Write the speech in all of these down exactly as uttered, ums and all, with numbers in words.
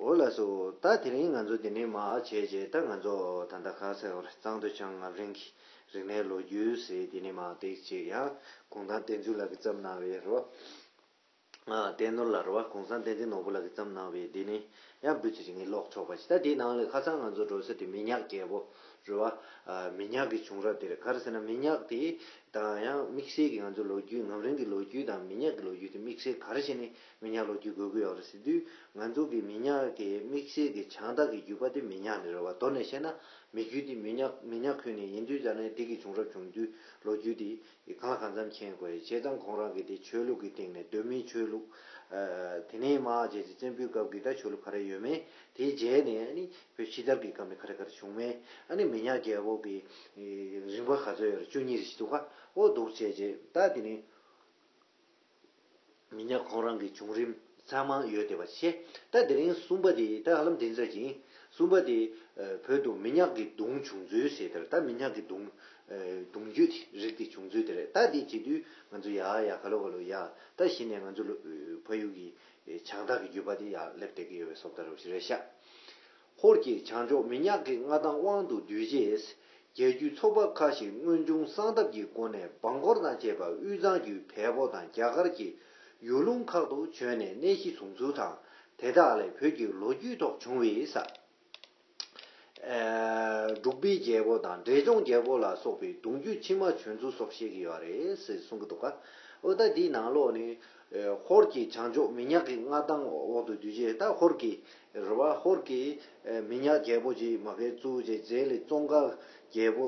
འོ་ལགས་སོ། ད་དེ་རིང་ང་ཚོ་འདི་ནས་མར་བྱས་རྗེས་ད་ང་ཚོ་ད་ལྟ་ག་ཟེར་བ་རེད། གཙང་སྟོད་བྱང་རིང་གི་རིག་གནས་ལོ་རྒྱུས་ཟེར་འདི་ནས་མར་ཏོག་ཙམ་ཡང་གུང་ཐང་བསྟན་འཛིན་ལགས་ཀྱིས་བརྩམས་གནང་བའི་རོ། ཨ་བསྟན་ནོར་ལགས་རེད་བ། གུང་སེང་བསྟན་འཛིན་ནོར་བུ་ལགས་ཀྱིས་བརྩམས་གནང་བའི་འདི་ནི་ཡང་འབུ་ཚིག་ཅིག་ངས་ཀློག་ཆོག་པ་ཞིག་ད་དེའི་ནང་ལས་ཁ་སང་ང་ཚོ་འགྲོ་ས་དེ་མི་ཉག་རྒྱལ་པོ་རེད་བ། ཨ་མི་ཉག་གི་བྱུང་རབས་དེ་རེད། ག་རེ་ཟེར་ན་མི་ཉག་དེ་དང་ཡང་དམིགས་བསལ་གྱི་ང་ཚོ་ལོ་རྒྱུས་ངམ་རིང་གི་ལོ་རྒྱུས་དང་མི་ཉག་གི་ལོ་རྒྱུས་དེ་དམིགས་བསལ་ག་རེ་བྱས་ནས་མི་ཉག་ལོ་རྒྱུས་དགོས་ཀྱི་ཡོད་རེད་ཟེར་དུས། ང་ཚོ་གི་མི་ཉག་གི་དམིགས་བསལ་གྱི་བྱང་བདག་གི་རྒྱུད་པ་དེ་མི་ཉག་ནས་རེད་བ། མདོར་ན་བཤད་ན་མི་རྒྱུད་དེ་མི་ཉག་མི་ཉག་ཁུལ་ནས་ཡིན་དུས་ཙང་ནས་དེ་གི་བྱུང་རབས་བྱུང་དུས་ལོ་རྒྱུས་དེ། གང་ལ་གང་འཚམ་མཁྱེན་དགོས། བྱས་ཙང་ཁོང་རང་གིས་དེ་ཆོས་ལུགས་ཀྱི་སྟེང་ནས་གདོད་མའི་ཆོས་ལུགས། ཨ་དེ་ནས་མར་བྱས་ཏེ་བཙན་པོའི་སྐབས་ཀྱི་ད་ཆོས་ལུགས་ག་རེ་ཡོད་མེད། དེའི་རྗེས་ནས་ཨ་ནི་བོད་ཕྱི་དར་གྱི་སྐབས་ནས་ག་རེ་ག་རེ་བྱུང་མེད། ཨ་ནི་མི་ཉག་རྒྱལ་པོ་གི་རིམ་པ་ག་ཚོད་ཡོད་རེད། བཅུ་གཉིས་རེ་ཞིག་འདུག་ག་འོ་འདུག་བྱས་རྗེས་ད་དེ་ནས་མི་ཉག་ཁོང་རང་གི་བྱུང་རིམ་ཚང་མ་ཡོད་བསྡད་པ་བྱས། ད་དེ་རིང་གསུམ་པ་དེ་ད་ཧ་ལམ་དེ་ཚོ་ཡིན། གསུམ་པ་དེ་ཨ་བོད་དུ་མི་ཉག་གི་གདུང་བྱུང་ཚུལ་ཟེར་དེར། ད་མི་ཉག་གི་གདུང་ཨ་གདུང་རྒྱུད་དེ་རིགས་དེ་བྱུང་ཚུལ་དེ་རེད། ད་དེ་བྱེད་དུས་ང་ཚོ་ཡ་ཡ་ག་ལོ་ག་ལོ་ཡ་ད་གཞི་ནས་ང་ཚོ་ལོ་ཕ་ཡུལ་གྱི་བྱང་བདག་གི་རྒྱུད་པ་དེ་ཡ་སླེབས་བསྡད་ཀྱི་ཡོད་པའི་བཟོ་ལྟ་རུ་ཞིག་རེད་ཤག་ཧོར་གྱི་བྱང་ཕྱོགས་མི་ཉག་གི་མངའ་ཐང་དབང་དུ་བསྡུས་རྗེས། རྒྱལ་རྒྱུད་ཚོ་པ་ཁ་ཤས་མངོན་ཆུང་གསང་སྟབས་ཀྱི་སྒོ་ནས་འབངས་འཁོར་དང་བཅས་པ་དབུས་གཙང་རྒྱུད་བལ་པོ་དང་རྒྱ་གར་གྱི་ཡུལ་ལུང་ཁག་ཏུ་བྱོན་ནས་གནས་གཞི་བཟུང་ཚུལ་དང་། དེ་དག་ལས་བོད་ཀྱི་ལོ་རྒྱུས་ཐོག་བྱུང་བའི་ས། ཨ་འབྲུག་པའི་རྒྱལ་པོ་དང་འབྲས་ལྗོངས་རྒྱལ་པོ་ལ་སོགས་པའི་གདུང་རྒྱུད་ཕྱི་མ་བྱོན་ཚུལ་སོགས་བཤད་ཀྱི་ཡོད་རེད་ཟེར་གསུང་གི་འདུག་ག་འོ་ད་འདིའི་ནང་ལོགས་ནས་ཨ་ཧོར་གྱི་བྱང་ཕྱོགས་མི་ཉག་གི་མངའ་ཐང་འོག་ཏུ་བསྡུས་རྗེས། ད་ཧོར་གྱི་རེད་བ། ཧོར་གྱི་ཨ་མི་ཉག་རྒྱལ་པོ་ཅིག་མ་གིར་བཙུགས་རྗེས་རྗེས་ལ་ཙོང་ཁ་རྒྱལ་པོ།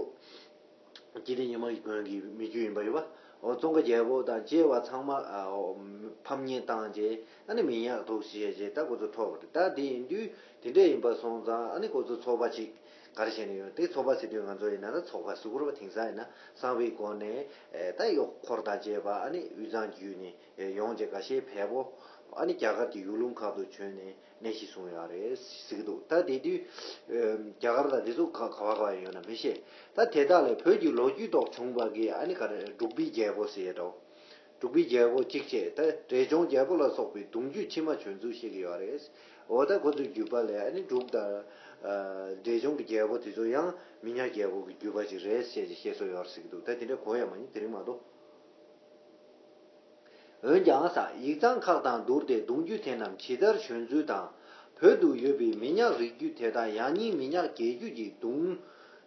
སྐྱིད་ལྡན་ཉི་མ་ཡི་དགོན་གྱི་མི་རྒྱུད་ཡིན་པ་ཡོད་པ། འོ་ཙོང་ཁ་རྒྱལ་པོ་དང་བཅས་པ་ཚང་མ་ཨ་འོ་ཕམ་ཉེས་བཏང་རྗེས་ཨ་ནི་མི་ཉག་འདུག་ཟེར་རྗེས་ད་ཁོ་ཚོ་ཐོབ་པ་རེད། ད་དེ་ཡིན་དུས་དེ་འདྲས་ཡིན་པ་སོང་ཙང་ཨ་ནི་ཁོ་ཚོ་ཚོགས་པ་ཅིག་ག་རེ་བྱས་ནས་ཡོད། དེ་ཚོགས་པ་ཟེར་དུས་ང་ཚོ་ཡིན་ན་ད་ཚོགས་པ་ཟེར་དགོས་རེད་པ། དེང་སང་ཡིན་ན་གསང་བའི་སྒོ་ནས་ཨེ་ད་ཡོ་འཁོར་དང་བཅས་པ་ཨ་ནི་དབུས་གཙང་བརྒྱུད་ནས་ཨེ་ཡོང་རྗེས་ཁ་ཤས་བལ་པོ་ཨ་ནི་རྒྱ་གར་གྱི་ཡུལ་ལུང་ཁག་ཏུ་བྱོན་ནས། གནས་གཞི་བཟུང་ཡོད་རེད་ཟེར་གྱི་འདུག་ད་དེ་དུས་ཨ་རྒྱ་གར་དང་དེ་ཚོ་ག་ག་བ་ག་བ་ཡོད་ན་མི་ཤེས། ད་དེ་དག་ལས་བོད་ཀྱི་ལོ་རྒྱུས་ཐོག་བྱུང་བ་གི་ཨ་ནི་ག་རེ་འབྲུག་པའི་རྒྱལ་པོ་ཟེར་ཡ་འདྲ་བོ། འབྲུག་པའི་རྒྱལ་པོ་གཅིག་བྱས། ད་འབྲས་ལྗོངས་རྒྱལ་པོ་ལ་སོགས་པའི་གདུང་རྒྱུད་ཕྱི་མ་བྱོན་ཚུལ་བཤད་ཀྱི་ཡོད་རེད། འོ་ད་ཁོ་ཚོའི་རྒྱུད་པ་ལས་ཨ་ནི་འབྲུག་དང་ཨ་འབྲས་ལྗོངས་ཀྱི་རྒྱལ་པོ་དེ་ཚོ་ཡང་མི་ཉག་རྒྱལ་པོ་གི་རྒྱུད་པ་ཅིག་རེད་ཟེར་ཅིག་བཤད་སྲོལ་ཡོད་རེད་ཟེར་གྱི་འདུག་ད་དེ་འདྲ་གོ་ཡ་མ་ཡིན། དེ་རིང་མ་གཏོགས། འོན་ཀྱང་ས་ཡིག་ཚང་ཁག་དང་བསྡུར་ཏེ་གདུང་རྒྱུད་དེ་རྣམས་ཇི་ལྟར་བྱོན་ཚུལ་དང་། བོད་དུ་ཡོད་པའི་མི་ཉག་རིགས་རྒྱུད་དེ་དག་ཡང་སྙིང་མི་ཉག་རྒྱལ་རྒྱུད་ཀྱི་གདུང་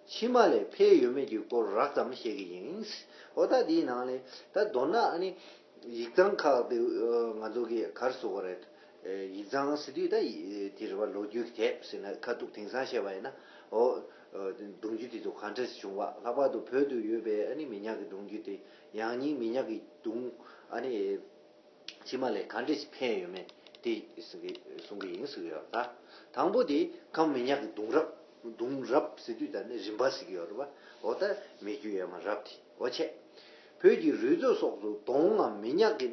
ཕྱི་མ་ལས་འཕེལ་ཡོད་མེད་ཀྱི་སྐོར་རགས་ཙམ་བཤད་ཀྱི་ཡིན། འོ་ད་འདིའི་ནང་ནས་ད་མདོར་ན་ཨ་ནི་ཡིག་ཚང་ཁག་དེ་ང་ཚོ་གིས་ག་རེ་ཟེར་དགོས་རེད། ཡིག་ཚང་ཟེར་དུས་ད་དེ་རེད་བ། ལོ་རྒྱུས་ཀྱི་དེབ་ཟེར་ན་ཁ་ཐུག་དེང་སང་བཤད་པ་ཡིན་ན། འོ་གདུང་རྒྱུད་དེ་ཚོ་ག་འདྲས་བྱུང་བ། ལྷག་པར་དུ་བོད་དུ་ཡོད་པའི་ཨ་ནི་མི་ཉག་གི་གདུང་རྒྱུད་དེ། ཡང་སྙིང་མི་ཉག་གི་གདུང་ཨ་ནི་ཕྱི་མ་ལས་ག་འདྲས་ཤིག་འཕེལ་ཡོད་མེད་དེ་གསུང་གི་གསུང་གི་ཡིན་ཟེར་གི་ཡོད་རེད། ད་དང་པོ་དེ་ཁམས་མི་ཉག་གི་གདུང་རབས། གདུང་རབས་ཟེར་དུས་ད་ནི་རིམ་པ་ཟེར་གི་ཡོད་རེད་པ། འོ་ད་མི་རྒྱུད་ཡོད་མ་རབས་དེ་འོ་བྱས། བོད་ཀྱི་རུས་མཛོད་སོགས་སུ་གདོང་ངམ་མི་ཉག་གི་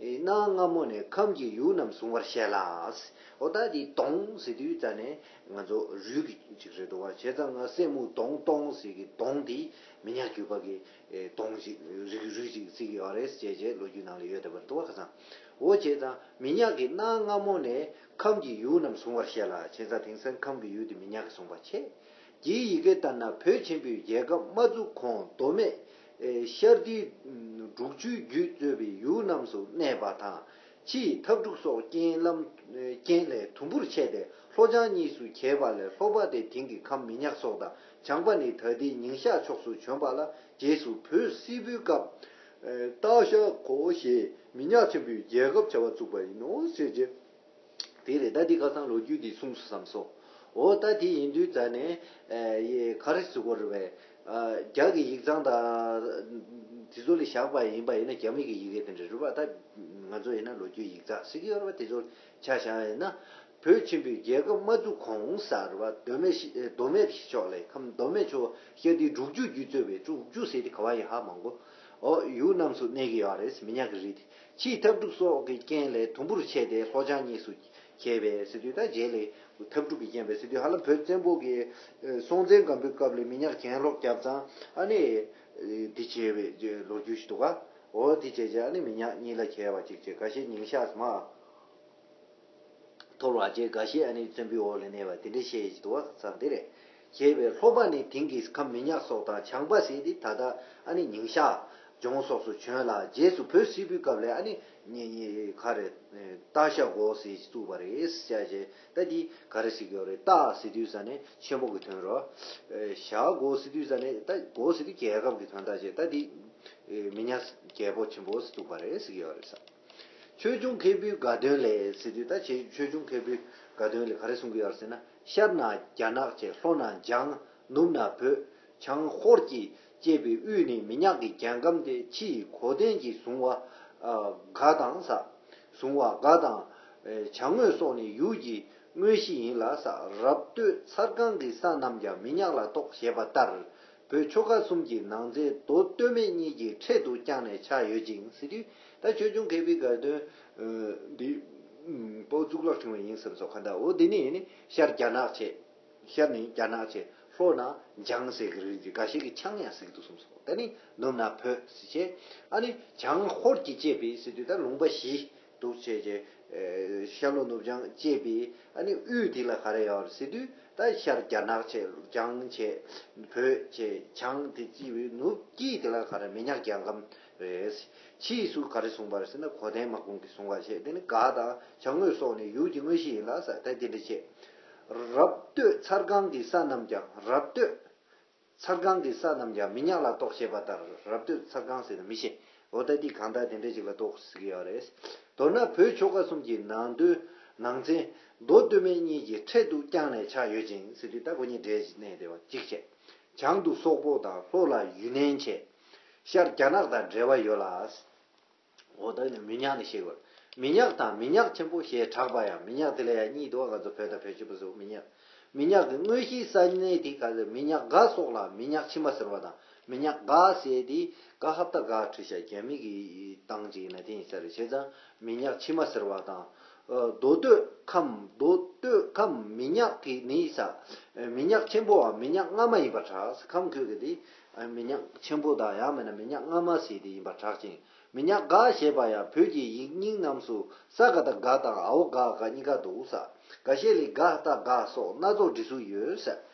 གནའ་སྔ་མོ་ནས་ཁམས་ཀྱི་ཡུལ་རྣམས་བཟུང་བར་བཤད་ལ། འོ་ད་དེ་གདོང་ཟེར་དུས་ད་ནི་ང་ཚོ་རུས་ཀྱི་ཅིག་རེད་འདུག་བ། བྱས་ཙང་ང་སྲས་མོ་གདོང་སྟོང་ཟེར་གི་གདོང་དེ་མི་ཉག་རྒྱུད་པ་གི་ཨེ་གདོང་ཞིག་རིགས་རུས་ཤིག་བརྩི་གི་ཡོད་རེད་ཅེས་བྱས་ལོ་རྒྱུས་ནང་ལ་ཡོད་བསྡད་པ་རེད་འདུག་བ། ཁ་སང་འོ་བྱས་ཙང་མི་ཉག་གི་གནའ་སྔ་མོ་ནས་ཁམས་ཀྱི་ཡུལ་རྣམས་བཟུང་བར་བཤད་ལ། བྱས་ཙང་དེང་སང་ཁམས་ཀྱི་ཡུལ་དེ་མི་ཉག་གིས་བཟུང་བ་བྱས། རྒྱའི་ཡི་གེ་ལྟར་ན་བོད་ཆེན་པོའི་རྒྱལ་ཁབ་མ་བཙུགས་གོང་མདོ་སྨད་ཨེ་ཤར་ཏི་འབྲུག་ཆུའི་རྒྱུད་གཙོས་པའི་ཡུལ་རྣམས་སུ་གནས་པ་དང་། ཕྱིའི་འཐབ་འཁྲུག་སོགས་རྐྱེན་ལམ་ཨེ་རྐྱེན་ལས་དུམ་བུར་ཆད་དེ་ལྷོ་བྱང་གཉིས་སུ་གྱེས་པ་ལས། ལྷོ་པ་དེ་དེང་གི་ཁམས་མི་ཉག་སོགས་དང་། བྱང་པ་ནི་ད་ལྟའི་ཉིང་ཞག་ཕྱོགས་སུ་བྱོན་པ་ལ། རྗེས་སུ་བོད་སིལ་བུའི་སྐབས་ཨེ་སྟག་ཤ་ཁོ་ཞེས་མི་ཉག་ཆེན་པོའི་རྒྱལ་ཁབ་བྱ་བ་བཙུགས་པ་ཡིན་ནོ་ཟེར་རྗེས། དེ་རེད། ད་འདི་ཁ་སང་ལོ་རྒྱུས་འདི་གསུངས་སོང་བསམ་སོང་། འོ་ད་དེ་ཡིན་དུས་ད་ནས་ཨེ་ཡེ་ག་རེ་ཟེར་དགོས་རེད་པས། ཨ་རྒྱ་གི་ཡིག་ཚང་དང་དེ་ཚོ་ལ་བཞག་པ་ཡིན་པ་ཡིན་ན། རྒྱ་མི་གི་ཡི་གེ་དེ་འདྲ་རེད་པ། ད་ང་ཚོ་ཡིན་ན་ལོ་རྒྱུས་ཡིག་ཚགས་ཟེར་གྱི་ཡོད་རེད་པ། དེ་ཚོ་ཆ་བཞག་ཡིན་ན། བོད་ཆེན་པོའི་རྒྱལ་ཁབ་མ་བཙུགས་གོང་ཟེར་བ། མདོ་སྨད་ཤི་མདོ་སྨད་ཕྱོགས་ལ་ཁམས་མདོ་སྨད་ཕྱོགས་ཤར་ཏི་འབྲུག་ཆུ་རྒྱུད་གཙོས་པའི། འབྲུག་ཆུ་ཟེར་དེ་ག་བ་ཡིན་ཧ་མ་གོ། འོ་ཡུལ་རྣམས་སུ་གནས་ཀྱི་ཡོད་རེད། མི་ཉག་གི་རིགས་དེ། ཕྱིའི་འཐབ་འཁྲུག་སོགས་ཀྱི་རྐྱེན་ལས་དུམ་བུར་ཆད་དེ་ལྷོ་བྱང་གཉིས་སུ་གྱེས་པས་ཟེར་དུས། ད་རྗེས་ལ་འཐབ་འཁྲུག་གི་རྐྱེན་པས་ཟེར་དུས། ཧ་ལམ་བོད་བཙན་པོ་གི་ཨེ་སྲོང་བཙན་སྒམ་པོའི་སྐབས་ལ་མི་ཉག་གྱེན་ལོག་བརྒྱབ་ཙང་ཨ་ནི་ཨེ་འདི་བྱས་པའི་ལོ་རྒྱུས་ཤིག་འདུག་ག་འོ་འདི་བྱས་རྗེས་ཨ་ནི་མི་ཉག་གཉིས་ལ་གྱེས་པ་ཅིག་བྱས། ཁ་ཤས་ཉིང་ཞག་མ། ཐོར་བ་བཅས་འགའ་ཤས་ཨ་ནི་བཙན་པོའི་འོག་ལ་གནས་པ་དེ་འདྲ་བཤད་ཀྱི་འདུག་བ། ས་འདི་རེད། ཞེས་པའི་ལྷོ་པ་ནི་དེང་གི་ཁམས་མི་ཉག་སོགས་དང་བྱང་པ་ཟེར་ཏེ་ད་ལྟ་ཨ་ནི་ཉིང་ཤག་ལྗོངས་སོགས་སུ་བྱོན་ལ། རྗེས་སུ་བོད་སིལ་བུའི་སྐབས་ལ་ཨ་ནི་ཉི་ཉི་ག་རེ་སྟག་ཤ་སྒོ་ཟེར་བཙུགས་པ་རེད་ཟེར་བྱས། ད་འདི་ག་རེ་ཟེར་གྱི་ཡོད་རེད། སྟག་ཟེར་དུས་ས་ནས་ཆེན་པོ་གི་དོན་རོ། ཤ་སྒོ་ཟེར་དུས་ས་ནས་ད་སྒོ་ཟེར་དུས་རྒྱལ་ཁབ་ཀྱི་དོན་དག་བྱས། ད་འདི་མི་ཉག་རྒྱལ་པོ་ཆེན་པོ་ཟེར་བཙུགས་པ་རེད་ཟེར་གྱི་ཡོད་རེད་ས། ཆོས་འབྱུང་མཁན་པོའི་དགའ་སྟོན་ལས་ཟེར་དུས་ད་ཆོས་ཆོས་འབྱུང་མཁན་པོའི་དགའ་སྟོན་ལས་ག་རེ་གསུང་གི་ཡོད་ཟེར་ན། ཤར་ན་རྒྱ་ནག་བྱས། ལྷོ་ན་འཇང་། ནུབ་ན་བོད། བྱང་ཧོར་གྱིས་བཅད་པའི་དབུས་ནི་མི་ཉག་གི་རྒྱལ་ཁམས་ཏེ། ཕྱི་ཡི་གོ་དན་གྱིས་བཟུང་བ་ག་དང་ས། བཟུང་བ་ག་དང་། བྱང་ངོས་སོགས་ནི་ཡུལ་གྱི་དངོས་གཞི་ཡིན་ལ་ས། རབ་སྟོད་མཚར་སྒང་གི་ས་རྣམས་ཀྱང་མི་ཉག་ལ་གཏོགས་ཞེས་པ་ལྟར། བོད་ཆོལ་ཁ་གསུམ་གྱི་ནང་ཚན་མདོ་སྟོད་སྨད་གཉིས་ཀྱི་ཕྲད་དུ་བརྐྱངས་ནས་ཆགས་ཡོད་ཅིང་ཟེར་དུས། ད་ཆོས་འབྱུང་མཁས་པའི་དགའ་སྟོན་འདི་པོ་གཙུག་ལག་ཕྲེང་བ་ཡིན་བསམ་སོང་ག་འདྲ། འོ་འདི་ནི་ནི་ཤར་རྒྱ་ནག་བྱས། ཤར་ནི་རྒྱ་ནག་བྱས། ལྷོ་ན་འཇང་ཟེར་གི་རིགས་ཀྱི་འགའ་ཤས་ཀྱི་ཆང་ཡང་ཟེར་གི་འདུག་བསམ་སོང་། ད་ནི་ནུབ་ན་བོད་ཟེར་བྱས། ཨ་ནི་བྱང་ཧོར་གྱིས་བཅད་པའི་ཟེར་དུས་ད་ལུང་པ་བཞི། འདུག་བྱས་རྗེས། ཤར་ལྷོ་ནུབ་བྱང་བཅད་པའི་ཨ་ནི་དབུས་དེ་ལ་ག་རེ་ཡོད་རེད་ཟེར་དུས། ད་ཤར་རྒྱ་ནག་བྱས། འཇང་བྱས། བོད་བྱས། བྱང་དེ་བཅད་པའི་ནུབ་དཀྱིལ་དེ་ལ་ག་རེ་མི་ཉག་རྒྱལ་ཁམས་རེད། ཕྱིས་སུ་ག་རེ་གསུངས་པ་རེད་ཟེར་ན། གོ་དན་དམག་དཔུང་གིས་བཟུང་བ་བྱས། དེ་ནི་ག་དང་བྱང་ངོས་སོགས་ནི་ཡུལ་གྱི་དངོས་གཞི་ཡིན་ལ་ས། ད་དེ་འདྲ་བྱས། རབ་སྟོད་མཚར་སྒང་གི་ས་རྣམས་ཀྱང་། རབ་སྟོད། མཚར་སྒང་གི་ས་རྣམས་ཀྱང་མི་ཉག་ལ་གཏོགས་ཞེས་པ་ལྟར། རབ་སྟོད་མཚར་སྒང་ཟེར་ན་མི་ཤེས། འོ་ད་འདི་གང་ལྟར་དེ་འདྲ་ཅིག་ལ་གཏོགས་ཟེར་གྱི་ཡོད་རེད། མདོར་ན་བོད་ཆོལ་ཁ་གསུམ་གྱི་ནང་དོན་ནང་ཚན་མདོ་སྟོད་སྨད་གཉིས་ཀྱི་ཕྲད་དུ་བརྐྱངས་ནས་ཆགས་ཡོད་ཅིང་ཟེར་དུས། ད་ཁོ་གཉིས་འདྲེས་གནས་བསྡད་པ་གཅིག་བྱས། བྱང་དུ་སོག་པོ་དང་། ལྷོ་ལ་ཡུན་ནན་བྱས། ཤར་རྒྱ་ནག་དང་འབྲེལ་བ་ཡོད་ལ། འོ་ད་ནི་མི་ཉག་ནི་ཤེས་དགོས། མི་ཉག་དང་མི་ཉག་ཆེན་པོ་ཞེས་གྲགས་པ་ཡང་། མི་ཉག་དེ་ལ་ཡང་གཉིས་འདུག་ག་ཚོད་བོད་དང་བོད་ཆེན་པོ་ཟེར་བ་མི་ཉག་མི་ཉག་གི་དངོས་གཞིའི་ས་གནས་དེ་ག་ཚོད། མི་ཉག་ག་སོགས་ལ་མི་ཉག་ཕྱི་མ་ཟེར་བ་དང་། མི་ཉག་ག་ཟེར་དེ་ག་ཧབ་ཏ་ག་བྲིས་ཤག་རྒྱ་མི་གི་སྟངས་ཅིག་ཡིན་ན་དེ་ཡིན་ས་རེད། བྱས་ཙང་མི་ཉག་ཕྱི་མ་ཟེར་བ་དང་། མདོ་སྟོད་ཁམས། མདོ་སྟོད་ཁམས་མི་ཉག་གི་ནི་ས། མི་ཉག་ཆེན་པོའམ་མི་ཉག་སྔ་མ་ཡིན་པར་གྲགས། ཁམས་ཁོད་ཀྱི་དེ་མི་ཉག་ཆེན་པོ་དང་ཡང་མིན་ན་མི་ཉག་སྔ་མ་ཟེར་དེ་ཡིན་པར་གྲགས་ཤིང་། མི་ཉག་ག་ཞེས་པ་ཡང་བོད་ཀྱི་ཡིག་རྙིང་རྣམས་སུ་ས་ག་བཏགས་སྒ་དང་འ་འོག་སྒ་གཉིས་ཀ་འདུག་ས། འགའ་ཤས་ལས་སྒ་བཏགས་སྒག་སོགས་སྣ་ཚོགས་འབྲི་ཚུལ་ཡོད་ས།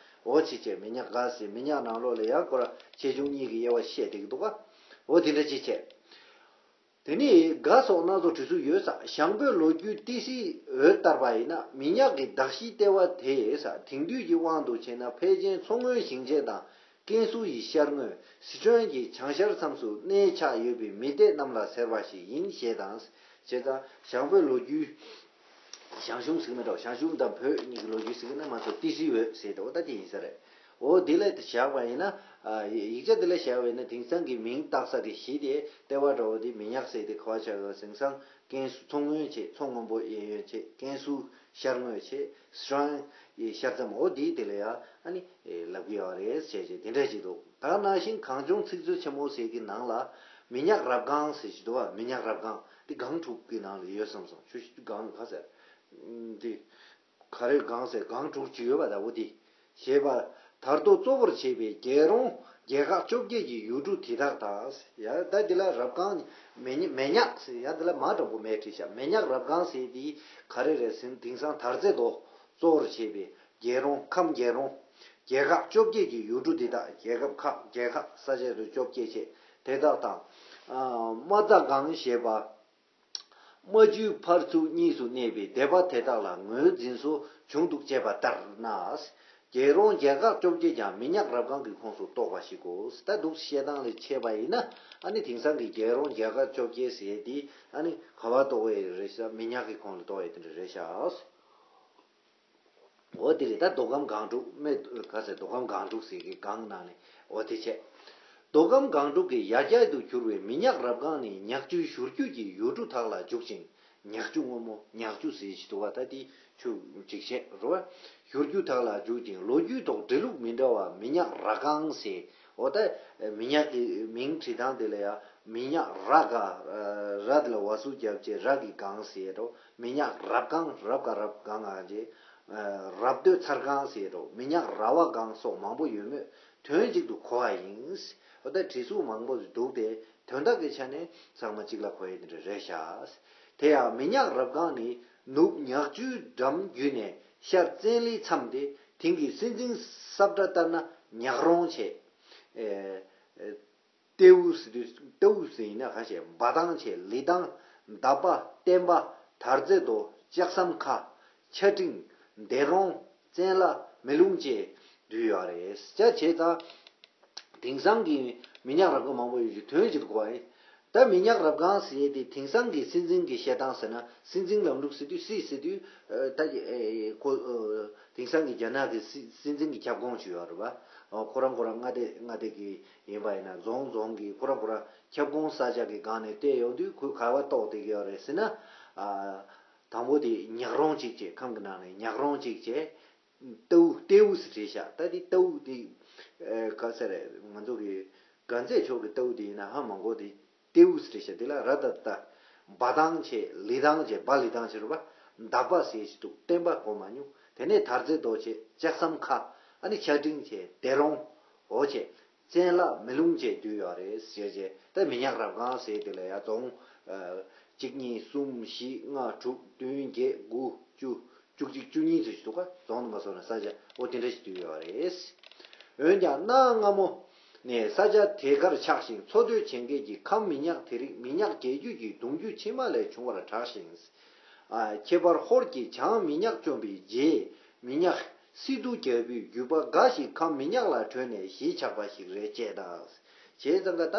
འོ་ཅི་བྱས་མི་ཉག་ག་ཟེར། མི་ཉག་ནང་ལོགས་ལ་ཡང་ཁོ་ར་ཆེ་ཆུང་གཉིས་ཀྱི་དབྱེ་བ་བཤད་བསྡད་ཀྱི་འདུག་ག་འོ་དེ་འདྲ་ཅི་བྱས། དེ་ནས་སྒ་སོགས་སྣ་ཚོགས་འབྲི་ཚུལ་ཡོད་ས། ཞང་བོད་ལོ་རྒྱུས་ཏི་སེའི་འོད་ལྟར་བ་ཡིན་ན། མི་ཉག་གི་གདགས་གཞིའི་ལྟེ་བ་དེ་ས། དེང་དུས་ཀྱི་དབང་དུ་བྱས་ན་ཕལ་ཆེར་མཚོ་སྔོན་ཞིང་ཆེན་དང་། ཀན་སུའུ་ཡི་ཤར་ངོས། སི་ཁྲོན་གྱི་བྱང་ཤར་མཚམས་སུ་གནས་ཆགས་ཡོད་པའི་མི་སྡེ་རྣམས་ལ་ཟེར་བ་ཞིག་ཡིན་ཞེས་དང་། བྱས་ཙང་ཞང་བོད་ལོ་རྒྱུས། ཞང་ཞུང་ཟེར་གྱི་མི་འདྲ་བ། ཞང་ཞུང་དང་བོད་གཉིས་ཀྱི་ལོ་རྒྱུས་ཟེར་གྱི་ན་མ་གཏོགས་ཏི་སེའི་འོད་ཟེར་ཏེ་འོ་ད་དེ་ཡིན་ས་རེད། འོ་དེ་ལ་བཞག་པ་ཡིན་ན། ཡིག་ཆ་དེ་ལ་བཞག་པ་ཡིན་ན་དེང་སང་གི་མིང་བཏགས་ས་གི་གཞི་དེ་ལྟེ་བ་འདྲ་བོ་དེ་མི་ཉག་ཟེར་དེ་ག་བ་ཆགས་ཡོད་དེང་སང་། ཀན་སུའུ་མཚོ་སྔོན་བྱས། མཚོ་སྔོན་པོ་གཡས་གཡོན་བྱས། ཀན་སུའུ་ཤར་ངོས་བྱས། སི་ཁྲོན་ཡི་ཤར་མཚམས། འོ་དེའི་དེ་ལ་ཡང་ཨ་ནི་ལབ་ཀྱི་ཡོད་རེད་ཟེར་བྱས་དེ་འདྲ་ཞིག་འདུག་ད་ག་ནང་བཞིན་གངས་ལྗོངས་ཚིག་མཛོད་ཆེན་མོ་ཟེར་གྱི་ནང་ལ་མི་ཉག་རབ་སྒང་ཟེར་ཞིག་འདུག་བ། མི་ཉག་རབ་སྒང་དེ་སྒང་དྲུག་གི་ནང་ལ་ཡོད་བསམ་སོང་། ཆུ་སྒང་ག་ཟེར། དེ་ག་རེ་སྒང་ཟེར། སྒང་དྲུག་ཅིག་ཡོད་པ་ད་འོ་དེ། ཞེས་པ། དར་མདོ་གཙོ་བོར་བྱས་པའི་རྒྱལ་རོང་རྒྱལ་ཁག་བཅོ་བརྒྱད་ཀྱི་ཡུལ་གྲུ་དེ་དག་དང་། ཡ་ད་འདི་ལ་རབ་སྒང་མེ་ཉག་མེ་ཉག་ཟེར། ཡ་འདི་ལ་མ་དྲང་པོ་མེད་བྲིས་ཤག་མེ་ཉག་རབ་སྒང་ཟེར་དེ་ག་རེ་རེད་ཟེར་ན། དེང་སང་དར་རྩེ་མདོ་གཙོ་བོར་བྱས་པའི་རྒྱལ་རོང་། ཁམས་རྒྱལ་རོང་རྒྱལ་ཁག་བཅོ་བརྒྱད་ཀྱི་ཡུལ་གྲུ་འདི་དག་རྒྱལ་ཁབ་ཁག་རྒྱལ་ཁག་ས་ཆ་རུ་བཅོ་བརྒྱད་བྱས་དེ་དག་དང་། རྨ་རྫ་སྒང་ཞེས་པ། རྨ་ཆུའི་ཕར་ཚུར་གཉིས་སུ་གནས་པའི་སྡེ་པ་དེ་དག་ལ་ངོས་འཛིན་སོ་བྱུང་འདུག་ཅེས་པ་ལྟར་ན། རྒྱལ་རོང་རྒྱལ་ཁག་བཅོ་བརྒྱད་ཀྱང་མི་ཉག་རབ་སྒང་གི་ཁོངས་སུ་གཏོགས་པ་ཞིག་གོ། ད་འདུག་བཤད་སྟངས་ལ་བྱས་པ་ཡིན་ན། ཨ་ནི་དེང་སང་གི་རྒྱལ་རོང་རྒྱལ་ཁག་བཅོ་བརྒྱད་ཟེར་དེ་ཨ་ནི་ག་བ་གཏོགས་ཡས་རེད་ཤག་མི་ཉག་གི་ཁོངས་ལ་གཏོགས་ཡས་དེ་འདྲ་རེད་ཤག་འོ་དེ་རེད། ད་མདོ་ཁམས་སྒང་དྲུག་སྨད་ག་ཟེར། མདོ་ཁམས་སྒང་དྲུག་ཟེར་གི་སྒང་ནང་ནས་འོ་དེ་བྱས། མདོ་ཁམས་སྒང་དྲུག་གི་ཡ་གྱལ་དུ་གྱུར་བའི་མི་ཉག་རབ་སྒང་ནི་ཉག་ཆུའི་བཞུར་རྒྱུད་ཀྱི་ཡུལ་གྲུ་དག་ལ་འཇུག་ཅིང་། ཉག་ཆུ་སྔོན་མོ། ཉག་ཆུ་ཟེར་ཞིག་འདུག་བ། ད་དེ་ཆུ་འཇིག་བྱེད་རོ། བཞུར་རྒྱུད་དག་ལ་འཇུག་ཅིང་ལོ་རྒྱུས་ཐོག་འབྲི་ལུགས་མི་འདྲ་བ་མི་ཉག་ར་སྒང་ཟེར། འོ་ད་མི་ཉག་གི་མིང་བྲིས་སྟངས་དེ་ལ་ཡ། མི་ཉག་ར་ག་ར་དེ་ལ་བ་སུ་རྒྱབ་བྱས་ར་གི་སྒང་ཟེར་རོ། མི་ཉག་རབ་སྒང་། རབ་ག་རབ་སྒང་ང་བྱས། རབ་སྟོད་མཚར་སྒང་ཟེར་རོ། མི་ཉག་ར་བ་སྒང་སོགས་མང་པོ་ཡོད་མོད་དོན་གཅིག་ཏུ་གོ་བ་ཡིན། འོ་ད་བྲིས་གཟུགས་མང་པོ་འདུག་སྟེ་དོན་དག་གི་ཆ་ནས་ཚང་མ་གཅིག་ལ་གོ་ཡས་དེ་འདྲ་རེད་ཤག་དེ་ཡང་མི་ཉག་རབ་སྒང་ནི་ ནུབ་ཉག་ཆུའི་འགྲམ་བརྒྱུད་ནས་ཤར་བཙན་ལི་མཚམས་ཏེ། དེང་གི་སྲིད་འཛིན་ས་བཀྲ་ལྟར་ན་ཉག་རོང་བྱས། ཨེ་ཨེ་ཏེའུ་ཟེར་དུས་ཏེའུ་ཟེར་ཡིན་ན་ག་ཞེས་འབའ་ཐང་བྱས། ལི་ཐང་། འདབ་པ། བསྟན་པ། དར་རྩེ་མདོ། ལྕགས་ཟམ་ཁ། ཆ་འཕྲིན། སྡེ་རོང་། བཙན་ལ། མེ་ལུང་བཅས་འདུས་ཡོད་རེད། ཅ་བྱས་ཙང་། དེང་སང་གི་མི་ཉག་རབ་ཁང་མང་པོ་ཡོད་ཀྱི་དོན་གཅིག་ཏུ་གོ་བ་ཡིན། ད་མི་ཉག་རབ་ཁང་ཟེར་ཡས་དེ་དེང་སང་གི་སྲིད་འཛིན་གྱི་བཤད་སྟངས་ཟེར་ན། སྲིད་འཛིན་ལམ་ལུགས་ཟེར་དུས་སྲིད་ཟེར་དུས་ཨ་ད་ཨེ་ཁོ་ཨ་དེང་སང་གི་རྒྱ་ནག་གི་སྲིད་སྲིད་འཛིན་གྱི་ཁྱབ་ཁོངས་ཅིག་ཡོད་རེད་པ། ཨ་ཁོ་རང་ཁོ་རང་མངའ་སྡེ་མངའ་སྡེ་གི་ཡིན་པ་ཡིན་ན་རྫོང་རྫོང་གི་ཁོ་རང་ཁོ་རང་ཁྱབ་ཁོངས་ས་ཆ་གི་སྒང་ནས་བལྟས་ཡོང་དུས་ཁོས་ག་བ་གཏོགས་བསྡད་ཀྱི་ཡོད་རེད་ཟེར་ན། ཨ་དང་པོ་དེ་ཉག་རོང་གཅིག་བྱས། ཁམས་ཀྱི་ནང་ནས་ཉག་རོང་གཅིག་བྱས། ཏའུ་ཏེའུ་ཟེར་བྲིས་ཤག་ད་དེ་ཏའུ་དེ་ཨེ་ག་ས་རེད། ང་ཚོ་གི་དཀར་མཛེས་ཕྱོགས་ཀྱི་ཏའུ་དེ་ཡིན་ན་ཧ་མ་གོ། དེ་ཏེའུ་ཟེར་བྲིས་ཤག་དེ་ལ་ར་ད་ད་འབའ་ཐང་བྱས། ལི་ཐང་བྱས། འབའ་ལི་ཐང་བྱས་རེད་པ། འདབ་པ་ཟེར་ཞིག་འདུག་བསྟན་པ་གོ་མ་མྱོང་། དེ་ནས་དར་རྩེ་མདོ་བྱས། ལྕགས་ཟམ་ཁ། ཨ་ནི་ཆ་འཕྲིན་བྱས། སྡེ་རོང་འོ་བྱས། བཙན་ལ། མེ་ལུང་བཅས་འདུས་ཡོད་རེད་ཟེར་བྱས། ད་མི་ཉག་རབ་ཁང་ཟེར་དེ་ལ་ཡ་རྫོང་ཨ་གཅིག་གཉིས་གསུམ་བཞི་ལྔ་དྲུག་བདུན་བརྒྱད་དགུ་བཅུ། བཅུ་གཅིག་བཅུ་གཉིས་ཙམ་ཞིག་འདུག་ག་རྫོང་དུ་མ་སོང་ན་ས་ཆ་འོ་དེ་འདྲ་ཞིག་འདུས་ཡོད་རེད། འོན་ཀྱང་གནའ་སྔ་མོ་ནས་ས་ཆ་དེ་གར་ཆགས་ཤིང་འཚོ་སྡོད་བྱེད་མཁན་གྱི་ཁམས་མི་ཉག་དེ་རིགས་མི་ཉག་རྒྱལ་རྒྱུད་ཀྱི་གདུང་རྒྱུད་ཕྱི་མ་ལས་བྱུང་བར་གྲགས་ཤིང་། ཨ་ཁྱད་པར་ཧོར་གྱིས་བྱང་མི་ཉག་བཅོམ་པའི་རྗེས་མི་ཉག་སི་ཏུ་རྒྱལ་པོའི་རྒྱུད་པ་འགའ་ཞིག་ཁམས་མི་ཉག་ལ་བྲོས་ནས་གཞིས་ཆགས་པ་ཞིག་རེད་ཅེས་དང་། བྱས་ཙང་ཀ་ད་